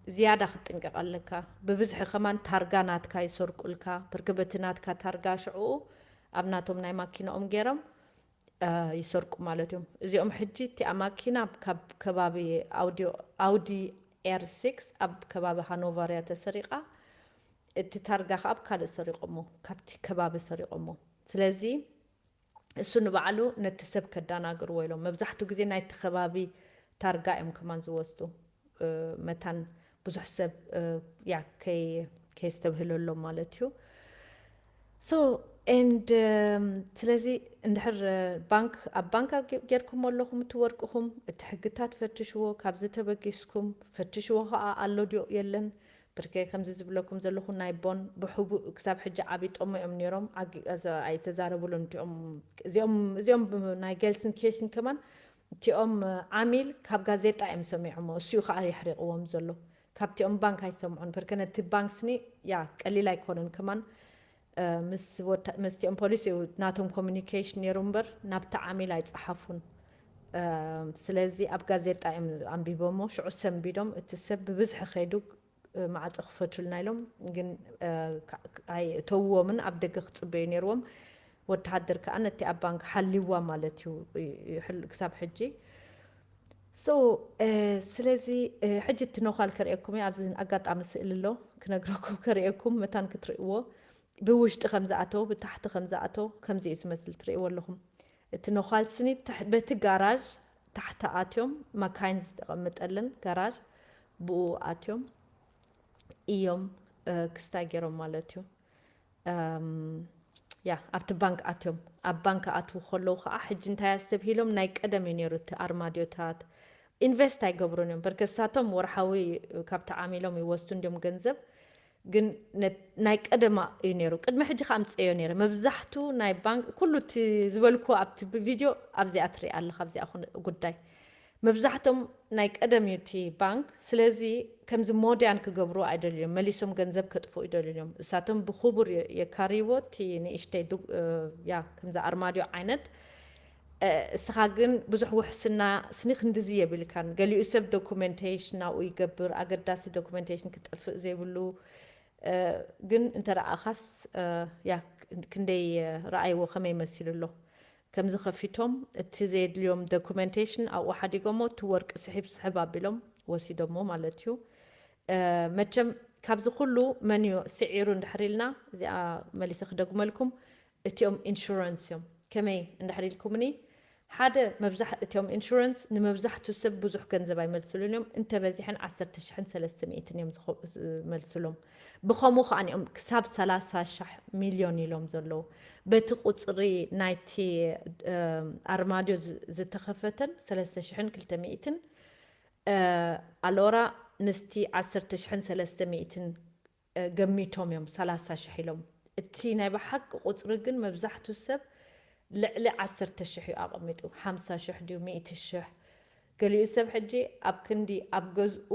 ዝያዳ ክትጥንቀቕ ኣለካ። ብብዝሒ ከማን ታርጋ ናትካ ይሰርቁልካ። ብርክ በቲ ናትካ ታርጋ ሽዕኡ ኣብ ናቶም ናይ ማኪናኦም ገይሮም ይሰርቁ ማለት እዮም። እዚኦም ሕጂ እቲኣ ማኪና ካብ ከባቢ ኣውዲ ኤር ሲክስ ኣብ ከባቢ ሃኖቨር እያ ተሰሪቓ። እቲ ታርጋ ከዓ ኣብ ካልእ ሰሪቖሞ፣ ካብቲ ከባቢ ሰሪቖሞ። ስለዚ እሱ ንባዕሉ ነቲ ሰብ ከዳናግርዎ ኢሎም መብዛሕቱ ግዜ ናይቲ ከባቢ ታርጋ እዮም ከማን ዝወስዱ። መታን ብዙሕ ሰብ ያ ከይስተብህለሎም ማለት እዩ። So and ስለዚ እንድሕር ባንክ ኣብ ባንክ ጌርኩም ኣለኹም እቲ ወርቅኹም እቲ ሕግታት ፈትሽዎ። ካብዚ ተበጊስኩም ፈትሽዎ ከዓ ኣሎ ድዮ የለን። ብርከ ከምዚ ዝብለኩም ዘለኹ ናይ ቦን ብሕቡእ ክሳብ ሕጂ ዓቢጦሞ እዮም ነይሮም። ኣይተዛረብሉን እቲኦም እዚኦም እዚኦም ናይ ጌልስን ኬሽን ከማን እቲኦም ዓሚል ካብ ጋዜጣ እዮም ሰሚዖሞ። እሱ ከዓ የሕሪቕዎም ዘሎ ካብቲኦም ባንክ ኣይሰምዑን። ብርከ ነቲ ባንክ ስኒ ያ ቀሊል ኣይኮነን ከማን ምስቲኦም ፖሊስ እዩ ናቶም ኮሚኒኬሽን ነይሩ እምበር ናብቲ ዓሚል ኣይፀሓፉን። ስለዚ ኣብ ጋዜጣ እዮም ኣንቢቦሞ። ሽዑ ሰንቢዶም እቲ ሰብ ብብዝሒ ከይዱ ማዕፆ ክፈቱልና ኢሎም ግን ኣይእተውዎምን ኣብ ደገ ክፅበዩ ነይርዎም። ወተሃደር ከዓ ነቲ ኣብ ባንክ ሓሊዋ ማለት እዩ ክሳብ ሕጂ። So ስለዚ ሕጂ እቲ ነዃል ከርእየኩም እየ። ኣብዚ ኣጋጣሚ ስእሊ ኣሎ ክነግረኩም ከርእየኩም መታን ክትርእይዎ። ብውሽጢ ከም ዝኣተው ብታሕቲ ከም ዝኣተው ከምዚ እዩ ዝመስል ትርእይዎ ኣለኹም። እቲ ነዃል ስኒ በቲ ጋራዥ ታሕቲ ኣትዮም፣ መካይን ዝተቐመጠለን ጋራጅ ብኡ ኣትዮም እዮም ክስታይ ገይሮም ማለት እዩ። ያ ኣብቲ ባንክ ኣትዮም፣ ኣብ ባንክ ኣትዉ ከለዉ ከዓ ሕጂ እንታይ ኣስተብሂሎም፣ ናይ ቀደም እዩ ነይሩ እቲ ኣርማድዮታት፣ ኢንቨስት ኣይገብሩን እዮም። በርከሳቶም ወርሓዊ ካብቲ ዓሚሎም ይወስዱ እንዲዮም ገንዘብ፣ ግን ናይ ቀደማ እዩ ነይሩ። ቅድሚ ሕጂ ከዓ ምፅእዮ ነይረ። መብዛሕቱ ናይ ባንክ፣ ኩሉ እቲ ዝበልኩ ኣብቲ ብቪድዮ ኣብዚኣ ትርኢ ኣለካ፣ ኣብዚኣ ጉዳይ። መብዛሕቶም ናይ ቀደም እዩ እቲ ባንክ። ስለዚ ከምዚ ሞድያን ክገብሩ ኣይደልዮም፣ መሊሶም ገንዘብ ከጥፍኡ ይደልዩ እዮም። እሳቶም ብክቡር የካርይዎ፣ እቲ ንእሽተይ ያ ከምዚ ኣርማድዮ ዓይነት። እስኻ ግን ብዙሕ ውሕስና ስኒ ክንድዚ የብልካን። ገሊኡ ሰብ ዶኩመንቴሽን ናብኡ ይገብር፣ ኣገዳሲ ዶኩመንቴሽን ክጠፍእ ዘይብሉ። ግን እንተ ረኣኻስ ያ ክንደይ ረኣይዎ፣ ከመይ መሲሉ ኣሎ? ከምዚ ከፊቶም እቲ ዘየድልዮም ዶኩመንቴሽን ኣብኡ ሓዲጎሞ፣ እቲ ወርቂ ስሒብ ስሕብ ኣቢሎም ወሲዶሞ ማለት እዩ። መቸም ካብዚ ኩሉ መን እዩ ስዒሩ እንድሕር ኢልና፣ እዚኣ መሊሰ ክደግመልኩም፣ እቲኦም ኢንሹረንስ እዮም። ከመይ እንድሕር ኢልኩምኒ፣ ሓደ መብዛሕ እቲኦም ኢንሹረንስ ንመብዛሕቱ ሰብ ብዙሕ ገንዘብ ኣይመልስሉን እዮም። እንተበዚሐን ዓሰርተ ሽሕን ሰለስተ ሚእትን እዮም ዝመልስሎም። ብኸምኡ ከዓ እዮም ክሳብ ሰላሳ ሻሕ ሚልዮን ኢሎም ዘለዉ። በቲ ቁፅሪ ናይቲ ኣርማድዮ ዝተኸፈተን ሰለስተ ሽሕን ክልተ ሚእትን ኣሎራ ምስቲ ዓሰርተ ሽሕን ሰለስተ ሚእትን ገሚቶም እዮም ሰላሳ ሽሕ ኢሎም። እቲ ናይ ብሓቂ ቁፅሪ ግን መብዛሕቱ ሰብ ልዕሊ ዓሰርተ ሽሕ እዩ ኣቐሚጡ። ሓምሳ ሽሕ ድዩ፣ ሚእቲ ሽሕ? ገሊኡ ሰብ ሕጂ ኣብ ክንዲ ኣብ ገዝኡ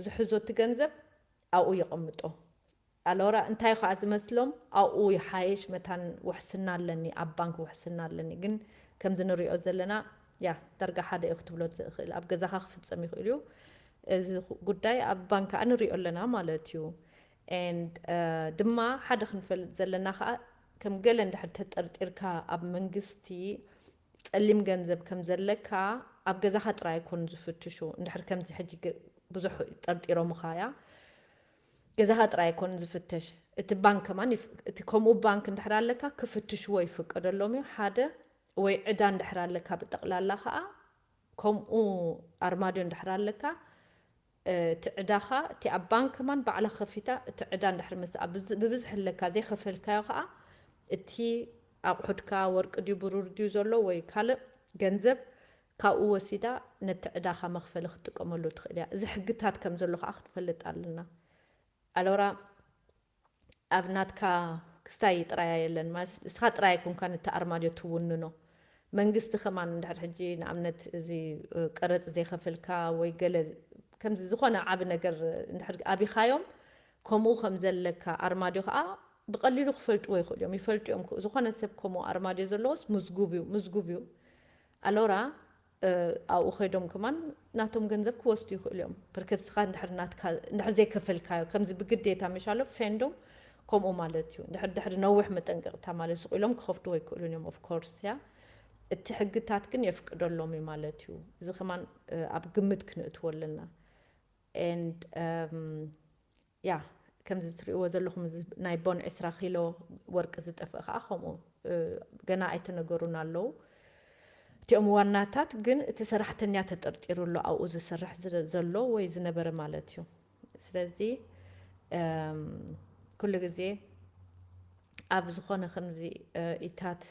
ዝሕዞ እቲ ገንዘብ ኣብኡ የቐምጦ። ኣሎራ እንታይ ከዓ ዝመስሎም፣ ኣብኡ ይሓይሽ፣ መታን ውሕስና ኣለኒ፣ ኣብ ባንክ ውሕስና ኣለኒ። ግን ከምዚ ንሪኦ ዘለና ያ ዳርጋ ሓደ እዩ ክትብሎ ዝኽእል፣ ኣብ ገዛኻ ክፍፀም ይኽእል እዩ። እዚ ጉዳይ ኣብ ባንክ ከዓ ንሪኦ ኣለና ማለት እዩ። And ድማ ሓደ ክንፈልጥ ዘለና ከዓ፣ ከም ገለ እንድሕር ተጠርጢርካ ኣብ መንግስቲ ፀሊም ገንዘብ ከም ዘለካ፣ ኣብ ገዛኻ ጥራይ ኣይኮኑን ዝፍትሹ። እንድሕር ከምዚ ሕጂ ብዙሕ ጠርጢሮምኻ ያ ገዛኻ ጥራይ ኣይኮኑን ዝፍተሽ፣ እቲ ባንክ ከማን እቲ ከምኡ ባንክ እንድሕር ኣለካ ክፍትሽዎ ይፍቀደሎም እዩ። ሓደ ወይ ዕዳ እንድሕር ኣለካ ብጠቕላላ ከዓ ከምኡ ኣርማድዮ እንድሕር ኣለካ እቲ ዕዳኻ እቲ ኣብ ባንክ ከማን ባዕላ ከፊታ እቲ ዕዳ እንድሕር ምስ ብብዝሒ ኣለካ ዘይኸፈልካዮ ከዓ እቲ ኣቑሑትካ ወርቂ ድዩ ብሩር ድዩ ዘሎ ወይ ካልእ ገንዘብ ካብኡ ወሲዳ ነቲ ዕዳኻ መኽፈሊ ክትጥቀመሉ ትኽእል እያ። እዚ ሕግታት ከም ዘሎ ከዓ ክንፈልጥ ኣለና። ኣሎራ ኣብ ናትካ ክስታይ ጥራያ የለን ማለት እስኻ ጥራይ ኣይኮንካ ነቲ ኣርማድዮ ትውንኖ። መንግስቲ ከማን እንድሕር ሕጂ ንኣብነት እዚ ቀረፅ ዘይኸፈልካ ወይ ገለ ከምዚ ዝኾነ ዓቢ ነገር እንድሕር ኣቢኻዮም ከምኡ ከም ዘለካ ኣርማድዮ ከዓ ብቐሊሉ ክፈልጥዎ ይኽእሉ እዮም። ይፈልጡ እዮም። ዝኾነ ሰብ ከምኡ ኣርማድዮ ዘለዎስ ምዝጉብ እዩ፣ ምዝጉብ እዩ። ኣሎራ ኣብኡ ከይዶም ከማን ናቶም ገንዘብ ክወስዱ ይኽእሉ እዮም። ብርከት እስኻ እንድሕር ናትካ እንድሕር ዘይከፈልካዮ ከምዚ ብግዴታ ምሻሎ ፌንዶም ከምኡ ማለት እዩ። እንድሕር ድሕሪ ነዊሕ መጠንቀቕታ ማለት ስቕ ኢሎም ክኸፍትዎ ይክእሉን እዮም። Of course ያ እቲ ሕግታት ግን የፍቅደሎም እዩ ማለት እዩ። እዚ ከማን ኣብ ግምት ክንእትዎ ኣለና። And ያ ከምዚ ትሪእዎ ዘለኹም ናይ ቦን ዕስራ ኪሎ ወርቂ ዝጠፍእ ከዓ ከምኡ ገና ኣይተነገሩን ኣለዉ። እቲኦም ዋናታት ግን እቲ ሰራሕተኛ ተጠርጢሩ ኣሎ ኣብኡ ዝሰርሕ ዘሎ ወይ ዝነበረ ማለት እዩ። ስለዚ ኩሉ ግዜ ኣብ ዝኾነ ከምዚ ኢታት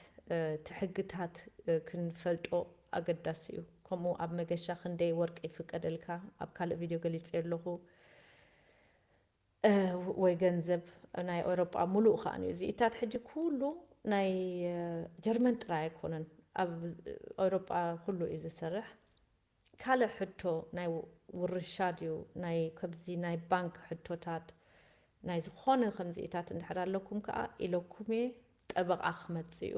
እቲ ሕግታት ክንፈልጦ ኣገዳሲ እዩ። ከምኡ ኣብ መገሻ ክንደይ ወርቂ ይፍቀደልካ ኣብ ካልእ ቪድዮ ገሊፀ ኣለኹ። ወይ ገንዘብ ናይ ኤውሮጳ ሙሉእ ከዓ እዩ። እዚ ኢታት ሕጂ ኩሉ ናይ ጀርመን ጥራይ ኣይኮነን፣ ኣብ ኤውሮጳ ኩሉ እዩ ዝሰርሕ። ካልእ ሕቶ ናይ ውርሻ ድዩ ናይ ከምዚ ናይ ባንክ ሕቶታት ናይ ዝኾነ ከምዚ ኢታት እንድሕር ኣለኩም ከዓ ኢለኩም እየ። ጠበቓ ክመፅእ እዩ።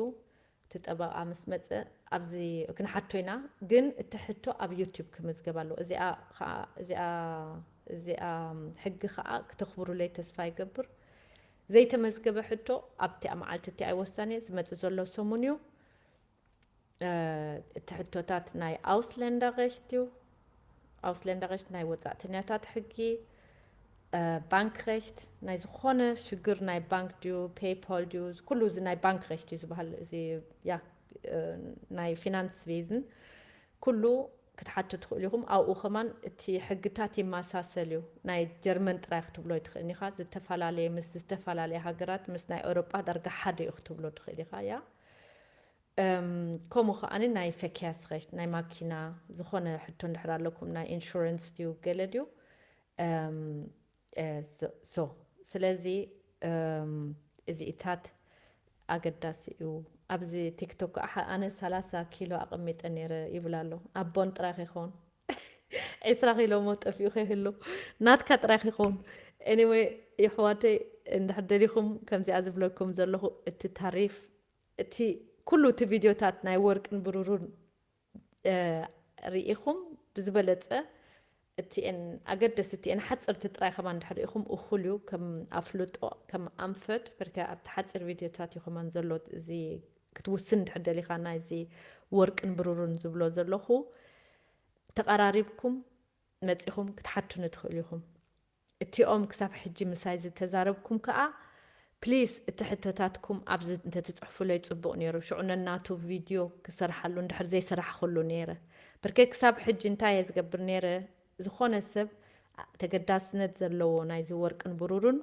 እቲ ጠበቓ ምስ መፀ ኣብዚ ክንሓቶ ኢና። ግን እቲ ሕቶ ኣብ ዩቲብ ክምዝገብ ኣለዎ። እዚኣ ከዓ እዚኣ እዚኣ ሕጊ ከዓ ክተኽብሩለይ ተስፋ ይገብር። ዘይተመዝገበ ሕቶ ኣብቲኣ መዓልቲ እቲኣ ይወሰን እየ። ዝመፅእ ዘሎ ሰሙን እዩ። እቲ ሕቶታት ናይ ኣውስለንደረሽት እዩ። ኣውስለንደረሽት ናይ ወፃእተኛታት ሕጊ፣ ባንክረሽት ናይ ዝኾነ ሽግር ናይ ባንክ ድዩ ፔይፖል ድዩ ኩሉ እዚ ናይ ባንክረሽት እዩ ዝበሃል። እዚ ያ ናይ ፊናንስ ቬዝን ኩሉ ክትሓቱ ትኽእሉ ኢኹም። ኣብኡ ከማን እቲ ሕግታት ይመሳሰል እዩ። ናይ ጀርመን ጥራይ ክትብሎ ኣይትኽእልን ኢኻ። ዝተፈላለየ፣ ምስ ዝተፈላለየ ሃገራት፣ ምስ ናይ ኤውሮጳ ዳርጋ ሓደ እዩ ክትብሎ ትኽእል ኢኻ። ያ እም፣ ከምኡ ከዓኒ ናይ ፈኪያስኸሽ ናይ ማኪና ዝኾነ ሕቶ እንድሕር ኣለኩም፣ ናይ ኢንሹረንስ ድዩ ገለ ድዩ? እም፣ እ፣ ሶ ሶ፣ ስለዚ እም፣ እዚኢታት ኣገዳሲ እዩ። ኣብዚ ቲክቶክ ከዓ ኣነ ሰላሳ ኪሎ ኣቐሚጠ ነይረ ይብል ኣሎ። ኣቦን ጥራይ ከይኸውን ዒስራ ኪሎ ሞ ጠፊኡ ከይህሉ ናትካ ጥራይ ከይኸውን። Anyway፣ የሕዋተይ፣ እንድሕር ደሊኹም ከምዚኣ ዝብለኩም ዘለኹ፣ እቲ ታሪፍ፣ እቲ ኩሉ እቲ ቪድዮታት ናይ ወርቅን ብሩሩን እ፣ ርኢኹም ብዝበለጸ እቲኤን ኣገደስቲ፣ እቲኤን ሓጸርቲ ጥራይ ከማን እንድሕር ርኢኹም እኹል እዩ። ከም ኣፍልጦ፣ ከም ኣንፈት፣ ብርከ ኣብቲ ሓጺር ቪድዮታት እዩ ከማን ዘሎ። እዚ ክትውስን እንድሕር ደሊኻ፣ ናይዚ ወርቅን ብሩሩን ዝብሎ ዘለኹ፣ ተቐራሪብኩም መጺኹም ክትሓቱኒ ትኽእሉ ኢኹም። እቲኦም ክሳብ ሕጂ ምሳይ ዝተዛረብኩም ከኣ፣ ፕሊስ፣ እቲ ሕቶታትኩም ኣብዚ እንተትጽሕፉለይ ጽቡቕ ነይሩ። ሽዑ ነናቱ ቪድዮ ክሰርሓሉ እንድሕር ዘይሰራሕኹሉ ነይረ። ብርከይ ክሳብ ሕጂ እንታይ እየ ዝገብር ነይረ? ዝኾነ ሰብ ተገዳስነት ዘለዎ ናይዚ ወርቅን ብሩሩን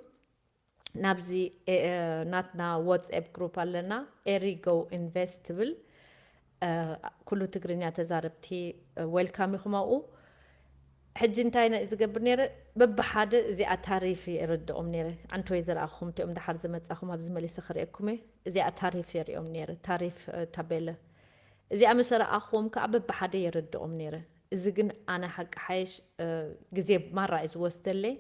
ናብዚ፣ እ፣ እ፣ ናትና ዋትስኣፕ ግሩፕ ኣለና፣ ኤሪ ጎ ኢንቨስት ትብል። እ፣ ኩሉ ትግርኛ ተዛረብቲ፣ እ፣ ዌልካም ኢኹም ኣብኡ። ሕጂ እንታይ ነ-፣ ዝገብር ነይረ? በብሓደ እዚኣ ታሪፍ የረድኦም ነይረ። ዓንተወይ ዝረኣኹም፣ እቲኦም ደሓር ዝመጻኹም ኣብዚ መሊሰ ክርእየኩም እየ። እዚኣ ታሪፍ የርእዮም ነይረ፣ ታሪፍ፣ እ፣ ታቤለ። እዚኣ ምስ ረኣኹዎም ከኣ በብሓደ የረድኦም ነይረ። እዚ ግን ኣነ ሓቂ ሓይሽ፣ እ፣ ግዜ ማራ እዩ ዝወስደለይ።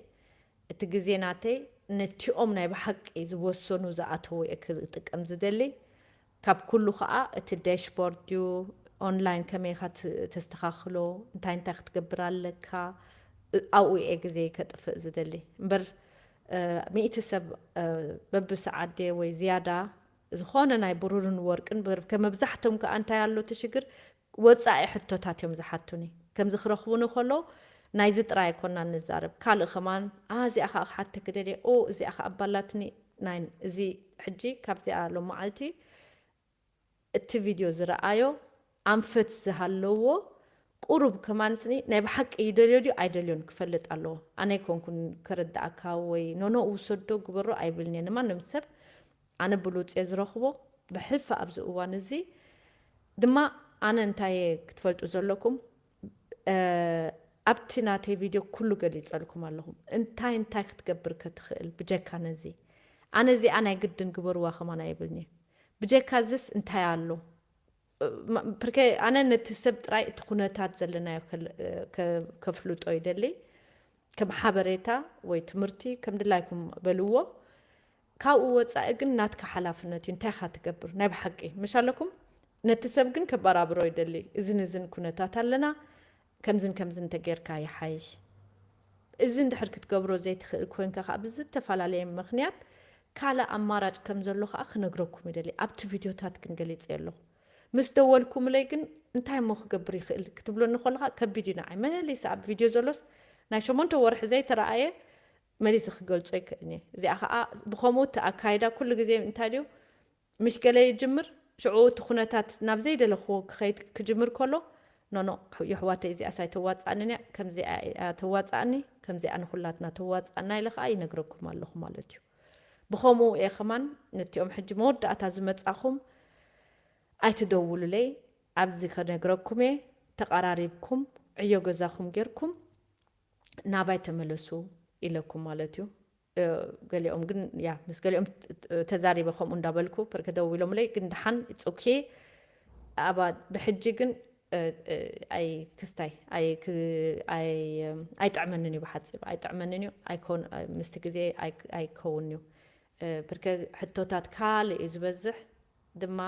እቲ ግዜ ናተይ ነቲኦም ናይ ብሓቂ ዝወሰኑ ዝኣተዉ እየ ክጥቀም ዝደሊ። ካብ ኩሉ ኸኣ እቲ ዳሽቦርድ እዩ፣ ኦንላይን ከመይ ኢኻ ት-፣ ተስተኻኽሎ፣ እንታይ እንታይ ክትገብር ኣለካ፣ እ-፣ ኣብኡ እየ ግዜ ከጥፍእ ዝደሊ። እምበር፣ እ፣ ሚእቲ ሰብ፣ እ፣ በብሰዓት ድየ ወይ ዝያዳ ዝኾነ ናይ ብሩርን ወርቅን፣ ብር-፣ ከመብዛሕቶም ከኣ እንታይ ኣሎ እቲ ሽግር፣ ወጻኢ ሕቶታት እዮም ዝሓቱኒ። ከምዚ ክረኽቡኒ ከለዉ፣ ናይዚ ጥራይ ኣይኮናን ንዛረብ። ካልእ ከማን፣ "ኣ፣ እዚኣ ኸኣ ክሓተኪ ደልየ፣ ኦ፣ እዚኣ ኸኣ ኣባላትኒ፣ ናይን፣ እዚ ሕጂ ካብዚኣ ሎመዓልቲ እቲ ቪድዮ ዝረኣዮ ኣንፈት ዝሃለዎ ቁሩብ ከማን ስኒ ናይ ብሓቂ ይደልዮ ድዩ ኣይደልዮን ክፈልጥ ኣለዎ። ኣነ ኣይኮንኩን ከረድኣካ ወይ ኖኖ ውሰዶ ግበሮ ኣይብልን እየ ንማንም ሰብ። ኣነ ብሉጽ እየ ዝረኽቦ። ብሕልፊ ኣብዚ እዋን እዚ ድማ ኣነ እንታይ እየ ክትፈልጡ ዘለኩም፣ እ፣ ኣብቲ ናተይ ቪድዮ ኩሉ ገሊጸልኩም ኣለኹም። እንታይ እንታይ ክትገብር ከ ትኽእል ብጀካ ነዚ? ኣነ እዚኣ ናይ ግድን ግበርዋ ከማን ኣይብልን እየ። ብጀካ እዚስ እንታይ ኣሎ? እ፣ ማ-፣ ፕርከ ኣነ ነቲ ሰብ ጥራይ እቲ ኩነታት ዘለናዮ ከል-፣ እ፣ ከ-፣ ከፍልጦ ይደሊ። ከም ሓበሬታ ወይ ትምህርቲ ከም ድላይኩም በልዎ። ካብኡ ወጻኢ ግን ናትካ ሓላፍነት እዩ። እንታይ ኢኻ ትገብር? ናይ ብሓቂ ምሽ ኣለኩም? ነቲ ሰብ ግን ከበራብሮ ይደሊ። እዝን እዝን ኩነታት ኣለና፣ ከምዝን ከምዝን እንተጌርካ ይሓይሽ። እዚ እንድሕር ክትገብሮ ዘይትኽእል ኮይንካ ከኣ ብዝተፈላለየ ምኽንያት ካልእ ኣማራጭ ከም ዘሎ ከኣ ክነግረኩም ይደሊ። ኣብቲ ቪድዮታት ግን ገሊጸ ኣለኹ። ምስ ደወልኩምለይ ግን እንታይ እሞ ክገብር ይኽእል ክትብሎኒ ከለኻ ከቢድ እዩ ንዓይ። መሊሰ ኣብ ቪድዮ ዘሎስ ናይ ሸሞንተ ወርሒ ዘይተረኣየ መሊሰ ክገልጾ ይክእልን እየ። እዚኣ ከኣ ብኸምኡ እቲ ኣካይዳ ኩሉ ግዜ እንታይ ድዩ፣ ምሽ ገለ ይጅምር፣ ሽዑ እቲ ኩነታት ናብ ዘይደለኽዎ ክኸይድ ክጅምር ከሎ፣ ኖኖ፣ የሕዋተይ እዚኣስ ኣይተዋጽኣንን እያ፣ ከምዚኣ እያ ተዋጽኣኒ፣ ከምዚኣ ንኹላትና ተዋጽኣና ኢለ ከኣ ይነግረኩም ኣለኹ ማለት እዩ። ብኸምኡ እየ ከማን ነቲኦም ሕጂ መወዳእታ ዝመጻኹም ኣይትደውሉለይ፣ ኣብዚ ከነግረኩም እየ፣ ተቐራሪብኩም ዕዮ ገዛኹም ጌርኩም ናባይ ተመለሱ ኢለኩም ማለት እዩ። እ፣ ገሊኦም ግን፣ ያ፣ ምስ ገሊኦም ት-፣ ት-፣ ተዛሪበ ከምኡ እንዳበልኩ፣ ፕር-፣ ከደዊሎምለይ ግን ደሓን it's okay። ኣባ ብሕጂ ግን፣ እ፣ እ፣ ኣይ ክስታይ፣ ኣይ ክ-፣ ኣይ፣ እም፣ ኣይጥዕመንን እዩ ብሓጺሩ፣ ኣይጥዕመንን እዩ። ኣይኮን-፣ እ፣ ምስቲ ግዜ ኣይ-፣ ኣይከውን እዩ። እ፣ ብርከ ሕቶታት ካልእ እዩ ዝበዝሕ ድማ፣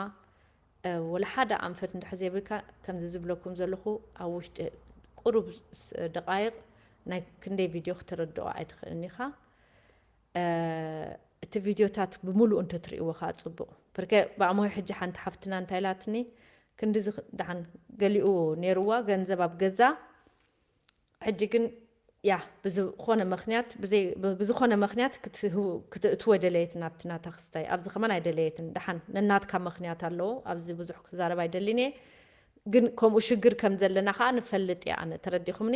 እ፣ ወላ ሓደ ኣንፈት እንድሕር ዘይብልካ፣ ከምዚ ዝብለኩም ዘለኹ፣ ኣብ ውሽጢ ቁሩብ ስ-፣ ደቓይቕ ናይ ክንደይ ቪድዮ ክትርድኦ ኣይትኽእልን ኢኻ። እ፣ እቲ ቪድዮታት ብምሉኡ እንተትርእይዎ ኸኣ ጽቡቕ። ብርከ ብኣሞይ ሕጂ ሓንቲ ሓፍትና እንታይ ኢላትኒ፣ ክንድዚ ኽ-፣ ደሓን ገሊኡ ነይርዋ ገንዘብ ኣብ ገዛ፣ ሕጂ ግን ያ ብዝኾነ ምኽንያት፣ ብዘይ-፣ ብ-፣ ብዝኾነ ምኽንያት ክትህው-፣ ክተእትዎ ደለየት ናብቲ ናታ ክስታይ። ኣብዚ ከማን ኣይደለየትን። ደሓን ነናትካ ምኽንያት ኣለዎ። ኣብዚ ብዙሕ ክዛረብ ኣይደልን እየ። ግን ከምኡ ሽግር ከም ዘለና ከዓ ንፈልጥ እያ። ኣነ ተረዲኹምኒ?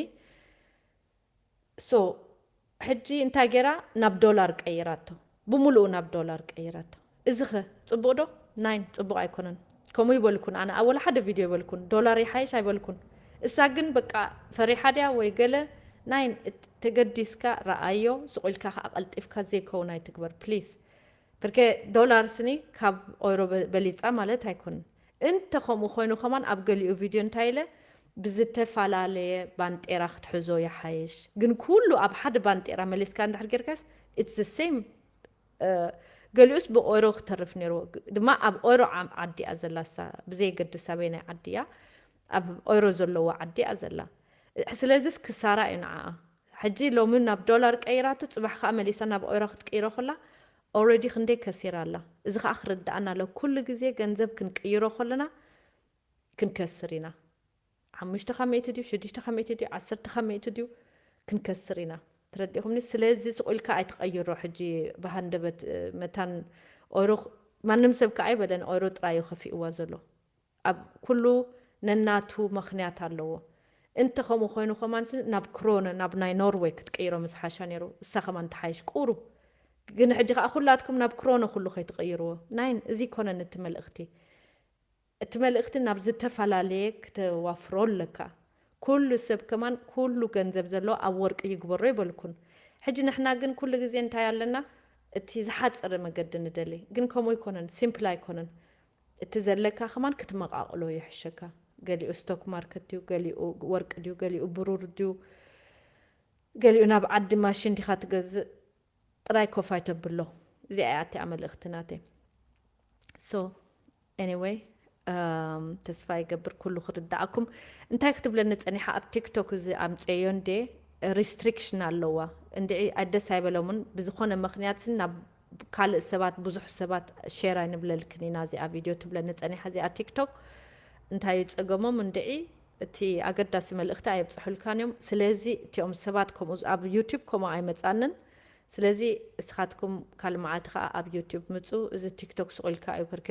So ሕጂ እንታይ ገይራ ናብ ዶላር ቀይራቶ፣ ብምሉኡ ናብ ዶላር ቀይራቶ። እዚ ኸ ጽቡቕ ዶ? ናይን ጽቡቕ ኣይኮነን። ከምኡ ይበልኩን ኣነ ኣብ ወላ ሓደ ቪድዮ ይበልኩን ዶላር ይሓይሽ ኣይበልኩን። እሳ ግን በቃ ፈሪሓ ድያ ወይ ገለ ናይን እት- ተገዲስካ ረኣዮ፣ ስቕ ኢልካ ከዓ ቀልጢፍካ ዘይከውን ኣይትግበር ፕሊዝ። ብርኬ ዶላር ስኒ ካብ ኦይሮ በ- በሊጻ ማለት ኣይኮንን። እንተ ከምኡ ኮይኑ ከማን ኣብ ገሊኡ ቪድዮ እንታይ ኢለ ብዝተፈላለየ ባንጤራ ክትሕዞ ይሓይሽ። ግን ኩሉ ኣብ ሓደ ባንጤራ መሊስካ እንድሕር ጌርካስ it's the same። ገሊኡስ ብኦይሮ ክተርፍ ነይርዎ። ግ- ድማ ኣብ ኦይሮ ዓም- ዓዲ እያ ዘላ እሳ፣ ብዘይገድስ ኣበይ ናይ ዓዲ እያ፣ ኣብ ኦይሮ ዘለዎ ዓዲ እያ ዘላ። ስለዚስ ክሳራ እዩ ንዓኣ። ሕጂ ሎሚ ናብ ዶላር ቀይራቱ፣ ጽባሕ ከዓ መሊሳ ናብ ኦይሮ ክትቅይሮ ከላ ኦልሬዲ ክንደይ ከሲራ ኣላ። እዚ ከዓ ክርድኣና ኣሎ። ኩሉ ግዜ ገንዘብ ክንቅይሮ ከለና ክንከስር ኢና። ሓሙሽተ ካብ ሚእቲ ድዩ፣ ሽዱሽተ ካብ ሚእቲ ድዩ፣ ዓሰርተ ካብ ሚእቲ ድዩ፣ ክንከስር ኢና። ተረዲኹምኒ? ስለዚ ስቕ ኢልካ ኣይትቐይሮ። ሕጂ ብሃንደበት እ፣ መታን ኦይሮ ክ- ማንም ሰብ ከዓ ኣይበለን ኦይሮ ጥራይ እዩ ከፊእዋ ዘሎ። ኣብ ኩሉ ነናቱ ምኽንያት ኣለዎ። እንተ ከምኡ ኮይኑ ከማን ናብ ክሮነ ናብ ናይ ኖርወይ ክትቅይሮ ምስ ሓሻ ነይሩ። እሳ ከማን ትሓይሽ ቁሩብ። ግን ሕጂ ከዓ ኩላትኩም ናብ ክሮነ ኩሉ ከይትቅይርዎ። ናይን እዚ ኮነን እቲ መልእኽቲ። እቲ መልእኽቲ ናብ ዝተፈላለየ ክተዋፍሮ ኣለካ። ኩሉ ሰብ ከማን ኩሉ ገንዘብ ዘለዎ ኣብ ወርቂ ይግበሮ ይበልኩን። ሕጂ ንሕና ግን ኩሉ ግዜ እንታይ ኣለና? እቲ ዝሓፀረ መገዲ ንደሊ። ግን ከምኡ ኣይኮነን፣ ሲምፕል ኣይኮነን። እቲ ዘለካ ከማን ክትመቃቅሎ ይሕሸካ። ገሊኡ ስቶክ ማርኬት ድዩ፣ ገሊኡ ወርቂ ድዩ፣ ገሊኡ ብሩር ድዩ፣ ገሊኡ ናብ ዓዲ ማሽን ዲኻ ትገዝእ፣ ጥራይ ኮፋይ ተብሎ። እዚኣ እያ እቲኣ መልእኽቲ ናተይ። So anyway፣ um, ተስፋ ይገብር ኩሉ ክርዳኣኩም። እንታይ ክትብለኒ ጸኒሓ ኣብ ቲክቶክ እዚ ኣምፀዮ እንዴ፣ ሪስትሪክሽን ኣለዋ እንድዒ፣ ኣደስ ኣይበሎምን። ብዝኾነ ምኽንያት ናብ ካልእ ሰባት፣ ብዙሕ ሰባት ሼር ኣይንብለልክን ኢና እዚኣ ቪድዮ ትብለኒ ጸኒሓ እዚኣ ቲክቶክ። እንታይ እዩ ጸገሞም እንድዒ፣ እቲ ኣገዳሲ መልእኽቲ ኣየብጽሑልካን እዮም። ስለዚ እቲኦም ሰባት ከምኡ ኣብ ዩቲዩብ ከምኡ ኣይመጻንን። ስለዚ እስኻትኩም ካልእ መዓልቲ ከዓ ኣብ ዩቲዩብ ምጹ። እዚ ቲክቶክ ስቕ ኢልካ እዩ፣ ብርከ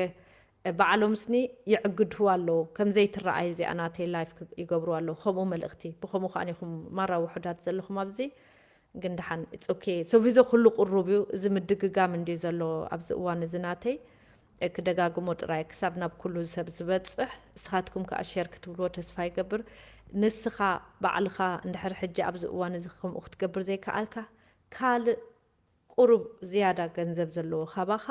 ባዕሎም ስኒ ይዕግድዋ ኣለዉ። ከም ዘይትረኣይ እዚኣ ናተይ ላይፍ ክ- ይገብሩ ኣለዉ። ከምኡ መልእኽቲ ብኸምኡ ከዓ ኢኹም ማራ ውሑዳት ዘለኹም ኣብዚ። ግን ደሓን it's okay። ሶቪዞ ኩሉ ቅሩብ እዩ። እዚ ምድግጋም እንድዩ ዘሎ ኣብዚ እዋን እዚ ናተይ። እ፣ ክደጋግሞ ጥራይ ክሳብ ናብ ኩሉ ሰብ ዝበጽሕ። እስኻትኩም ከዓ ሼር ክትብልዎ ተስፋ ይገብር። ንስኻ ባዕልኻ እንድሕር ሕጂ ኣብዚ እዋን እዚ ከምኡ ክትገብር ዘይከኣልካ፣ ካልእ ቁሩብ ዝያዳ ገንዘብ ዘለዎ ካባኻ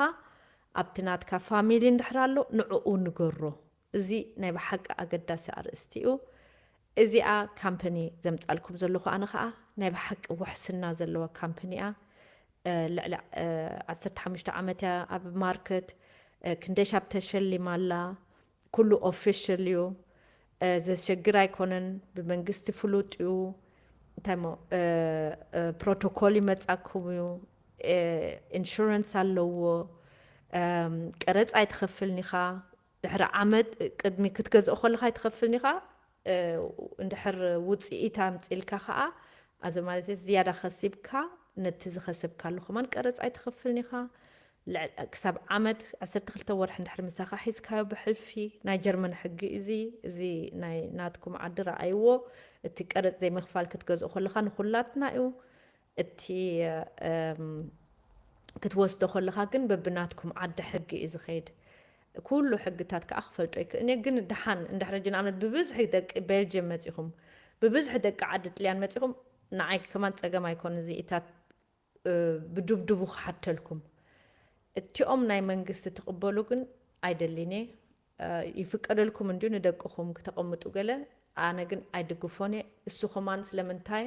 ኣብቲ ናትካ ፋሚሊ እንድሕር ኣሎ ንዕኡ ንገሮ። እዚ ናይ ብሓቂ ኣገዳሲ ኣርእስቲ እዩ። እዚኣ ካምፓኒ ዘምጻልኩም ዘለኹ ኣነ ኸኣ ናይ ብሓቂ ውሕስና ዘለዋ ካምፓኒ እያ። እ፣ ልዕሊ እ፣ ዓሰርተ ሓሙሽተ ዓመት እያ ኣብ ማርኬት። እ፣ ክንደይ ሻብ ተሸሊማ ኣላ። ኩሉ ኦፊሽል እዩ። እ፣ ዘሸግር ኣይኮነን። ብመንግስቲ ፍሉጥ እዩ። እንታይ እሞ፣ እ፣ እ፣ ፕሮቶኮል ይመጻኩም እዩ። እ፣ ኢንሹራንስ ኣለዎ። እም፣ ቀረጽ ኣይትኸፍልን ኢኻ። ድሕሪ ዓመት፣ ቅድሚ ክትገዝኦ ከለኻ ኣይትኸፍልን ኢኻ። እ፣ እንድሕር ውጽኢት ኣምጺልካ ኸኣ፣ ኣዚ ማለት ዝያዳ ከሲብካ፣ ነቲ ዝኸሰብካሉ ከማን ቀረጽ ኣይትኸፍልን ኢኻ። ልዕ- ክሳብ ዓመት ዓሰርተ ክልተ ወርሒ እንድሕር ምሳኻ ሒዝካዮ ብሕልፊ፣ ናይ ጀርመን ሕጊ እዩ እዚ። እዚ ናይ ናትኩም ዓዲ ረኣይዎ። እቲ ቀረጽ ዘይምኽፋል ክትገዝኦ ከለኻ ንኹላትና እዩ። እቲ፣ እም፣ ክትወስዶ ከለኻ ግን በብናትኩም ዓዲ ሕጊ እዩ ዝኸይድ። ኩሉ ሕግታት ከኣ ክፈልጦ ይክእልን እየ። ግን ደሓን እንድሕር ሕጂ ንኣብነት ብብዝሒ ደቂ ቤልጅየም መጺኹም፣ ብብዝሒ ደቂ ዓዲ ጥልያን መጺኹም፣ ንዓይ ከማን ጸገም ኣይኮን እዚ ኢታት እ፣ ብድብድቡ ክሓተልኩም። እቲኦም ናይ መንግስቲ ትቕበሉ ግን ኣይደሊን እየ። እ፣ ይፍቀደልኩም እንድዩ ንደቅኹም ክተቐምጡ ገለ፣ ኣነ ግን ኣይድግፎን እየ። እሱ ኸማን ስለምንታይ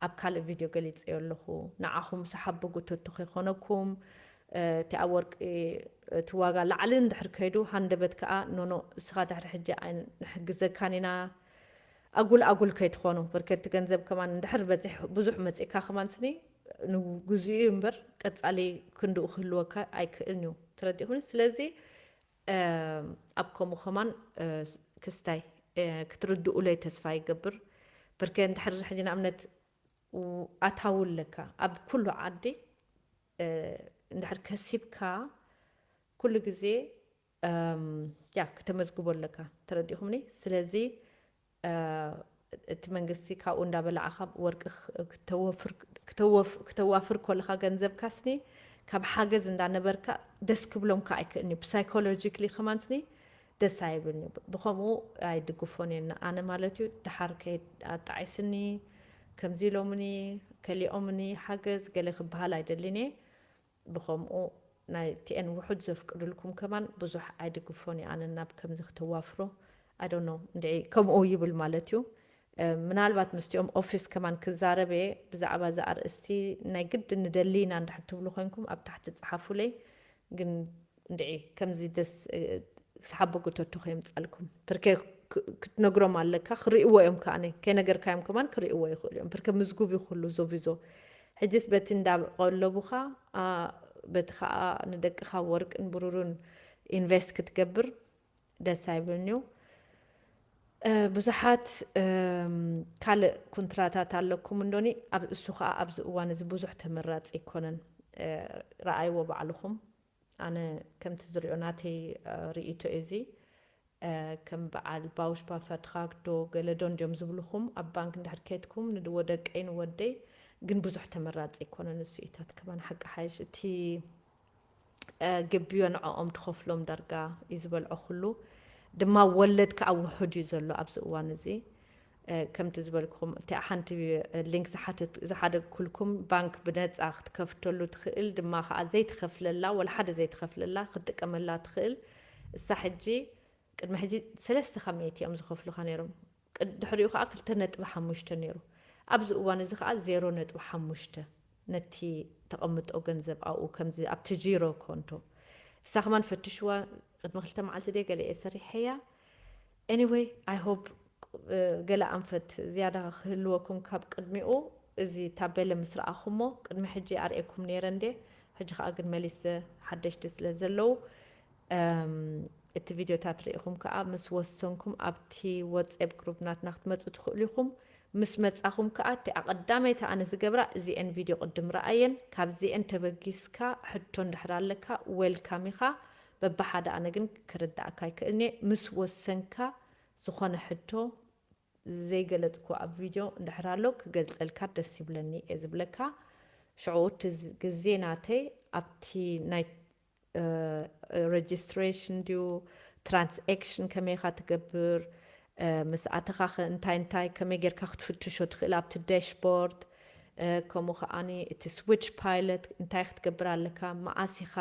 ኣብ ካልእ ቪድዮ ገሊጸዮ ኣለኹ። ንዓኹም ሰሓቢ ጉተቱ ከይኮነኩም፣ እ፣ እቲ ኣብ ወርቂ እቲ ዋጋ ላዕሊ እንድሕር ከይዱ፣ ሃንደበት ከኣ ኖኖ እስኻ ድሕሪ ሕጂ ኣይ-፣ ንሕግዘካን ኢና፣ ኣጉል ኣጉል ከይትኾኑ። ብርከቲ ገንዘብ ከማን እንድሕር በፂሕ-፣ ብዙሕ መፂእካ ከማን ስኒ ንግዚኡ እዩ እምበር ቀፃሊ ክንድኡ ክህልወካ ኣይክእልን እዩ። ተረዲኹኒ? ስለዚ፣ እም፣ ኣብ ከምኡ ከማን፣ እ፣ ክስታይ፣ እ፣ ክትርድኡለይ ተስፋ ይገብር። ብርከ እንድሕር ሕጂ ንኣብነት ው-፣ ኣታዊ ኣለካ ኣብ ኩሉ ዓዲ፣ እ፣ እንድሕር ከሲብካ ኩሉ ግዜ ያ ክተመዝግቦ ኣለካ። ተረዲኹምኒ? ስለዚ እቲ መንግስቲ ካብኡ እንዳበላዕኻ ወርቂ ክተዋፍር ከለኻ ገንዘብካ ስኒ ካብ ሓገዝ እንዳነበርካ ደስ ክብሎም ከ ኣይክእልኒ ብሳይኮሎጂክሊ ከማን ስኒ ደስ ኣይብልኒ። ብኸምኡ ኣይድግፎን እየ ኣነ ማለት እዩ። ድሓር ከይድ ኣጣዒስኒ ከምዚ ኢሎምኒ ከሊኦምኒ ሓገዝ ገለ ክበሃል ኣይደልን እየ። ብኸምኡ ናይ ቲኤን ውሑድ ዘፍቅድልኩም ከማን ብዙሕ ኣይድግፎን እየ ኣነ ናብ ከምዚ ክተዋፍሮ። I don't know እንድዒ ከምኡ ይብል ማለት እዩ። ምናልባት ምስቲኦም ኦፊስ ከማን ክዛረብ እየ ብዛዕባ እዚ ኣርእስቲ። ናይ ግድ ንደሊ ኢና እንድሕር ትብሉ ኮይንኩም ኣብ ታሕቲ ጸሓፉለይ። ግን እንድዒ ከምዚ ደስ ክስሓቦ ጎተቶ ከየምጻልኩም ብርከ ክትነግሮም ኣለካ ክርእይዎ እዮም። ከኣነ ከይነገርካዮም ከማን ክርእይዎ ይኽእሉ እዮም። ብርከ ምዝጉብ ይኽሉ ዞቪዞ ሕጅስ በቲ እንዳቆለቡኻ በቲ ከዓ ንደቅኻ ወርቅን ብሩርን ኢንቨስት ክትገብር ደስ ኣይብልንዩ። ብዙሓት ካልእ ኩንትራታት ኣለኩም እንዶኒ። እሱ ከዓ ኣብዚ እዋን እዚ ብዙሕ ተመራፂ ኣይኮነን። ረኣይዎ ባዕልኹም። ኣነ ከምቲ ዝሪኦ ናተይ ርእይቶ እዚ ከም በዓል ባውሽ ባፈትራክዶ ገለዶ እንዲዮም ዝብልኹም ኣብ ባንክ እንድሕር ከይትኩም ንድዎ ደቀይ ንወደይ ግን ብዙሕ ተመራፂ ኣይኮነን። እሱኢታት ከማን ሓቂ ሓይሽ እቲ ግብዮ ንዕኦም ትኸፍሎም ዳርጋ እዩ ዝበልዖ ኩሉ ድማ ወለድ ከዓ ውሑድ እዩ ዘሎ ኣብዚ እዋን እዚ። ከምቲ ዝበልኩም እቲ ሓንቲ ሊንክ ዝሓደግኩልኩም ባንክ ብነፃ ክትከፍተሉ ትኽእል ድማ ከዓ ዘይትኸፍለላ ወላ ሓደ ዘይትኸፍለላ ክትጥቀመላ ትኽእል። እሳ ሕጂ ቅድሚ ሕጂ ሰለስተ ካብ ሚእቲ እዮም ዝኸፍሉኻ ነይሮም። ድሕሪኡ ከዓ ክልተ ነጥቢ ሓሙሽተ ነይሩ። ኣብዚ እዋን እዚ ከዓ ዜሮ ነጥቢ ሓሙሽተ ነቲ ተቐምጦ ገንዘብ ኣብኡ ከምዚ ኣብቲ ጂሮ ኮንቶ እሳ ከማን ፈትሽዋ። ቅድሚ ክልተ መዓልቲ ደ ገለ እየ ሰሪሐያ። Anyway I hope ገለ ኣንፈት ዝያዳ ክህልወኩም ካብ ቅድሚኡ እዚ ታቤለ ምስ ረኣኹሞ ቅድሚ ሕጂ ኣርእየኩም ነይረ እንዴ። ሕጂ ከዓ ግን መሊስ ሓደሽቲ ስለ ዘለዉ እቲ ቪድዮታት ርኢኹም ከዓ ምስ ወሰንኩም ኣብቲ ወፅኤፕ ግሩፕ ናትና ክትመፁ ትኽእሉ ኢኹም። ምስ መፃኹም ከዓ እቲ ኣቐዳመይቲ ኣነ ዝገብራ እዚኤን ቪድዮ ቅድም ረኣየን። ካብዚኤን ተበጊስካ ሕቶ እንድሕር ኣለካ ዌልካም ኢኻ። በብሓደ ኣነ ግን ክርዳእካ ኣይክእልኒ። ምስ ወሰንካ ዝኾነ ሕቶ ዘይገለፅኩ ኣብ ቪድዮ እንድሕር ኣሎ ክገልፀልካ ደስ ይብለኒ እየ ዝብለካ። ሽዑ እቲ ግዜ ናተይ ኣብቲ ናይ ረጅስትሬሽን ድዩ ትራንስክሽን ከመይካ ትገብር ምስ ኣተኻ እንታይ እንታይ ከመይ ጌርካ ክትፍትሾ ትኽእል ኣብቲ ዳሽቦርድ። ከምኡ ከዓኒ እቲ ስዊች ፓይለት እንታይ ክትገብር ኣለካ፣ መዓስ ኢኻ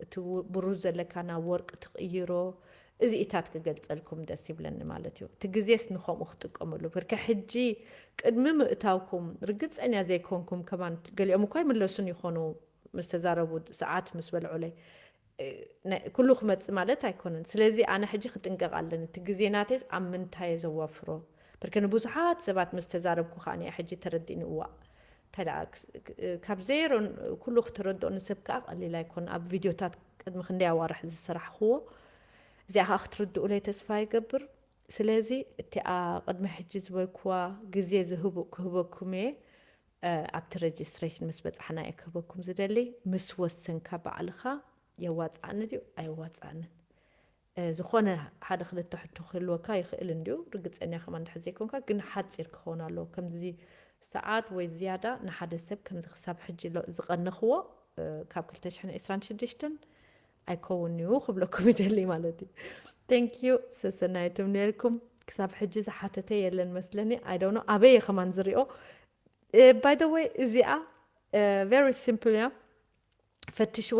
እቲ ብሩ ዘለካ ናብ ወርቂ ትቕይሮ? እዚኢታት ክገልጸልኩም ደስ ይብለኒ ማለት እዩ። እቲ ግዜስ ንኸምኡ ክጥቀመሉ ብርከ ሕጂ ቅድሚ ምእታውኩም ርግጸኛ ዘይኮንኩም ከማን ገሊኦም እኳ ይምለሱን ይኾኑ ምስ ተዛረቡ ሰዓት ምስ በልዑለይ ኩሉ ክመጽእ ማለት ኣይኮነን። ስለዚ ኣነ ሕጂ ክጥንቀቕ ኣለኒ። እቲ ግዜ ናተይስ ኣብ ምንታይ እየ ዘዋፍሮ? ብርከ ንብዙሓት ሰባት ምስ ተዛረብኩ ከኣ እየ ሕጂ ተረዲእኒ። እዋእ እንታይ ደኣ ካብ ዜሮ ኩሉ ክተረድኦ ንሰብ ከኣ ቀሊል ኣይኮን። ኣብ ቪድዮታት ቅድሚ ክንደይ ኣዋርሕ ዝሰራሕኽዎ እዚኣ ከኣ ክትርድኡለይ ተስፋ ይገብር። ስለዚ እቲኣ ቅድሚ ሕጂ ዝበልክዋ ግዜ ዝህቡ ክህበኩም እየ። ኣብቲ ረጅስትሬሽን ምስ በፃሕና እየ ክህበኩም ዝደሊ። ምስ ወሰንካ ባዕልኻ የዋፅኣኒ ድዩ ኣየዋፅኣንን? ዝኾነ ሓደ ክልተ ሕቶ ክህልወካ ይኽእል እንድዩ ርግፀኛ ከማ እንድሕር ዘይኮንካ፣ ግን ሓፂር ክኸውን ኣለዎ። ከምዚ ሰዓት ወይ ዝያዳ ንሓደ ሰብ ከምዚ ክሳብ ሕጂ ዝቐነኽዎ ካብ ክልተ ሽሕን ዕስራን ሽዱሽተን ኣይከውን እዩ ክብለኩም ይደሊ ማለት እዩ። Thank you ሰሰናይትም ነርኩም። ክሳብ ሕጂ ዝሓተተ የለን መስለኒ። I don't know ኣበየ ከማን ዝሪኦ። By the way እዚኣ very simple እያ። ፈትሽዋ።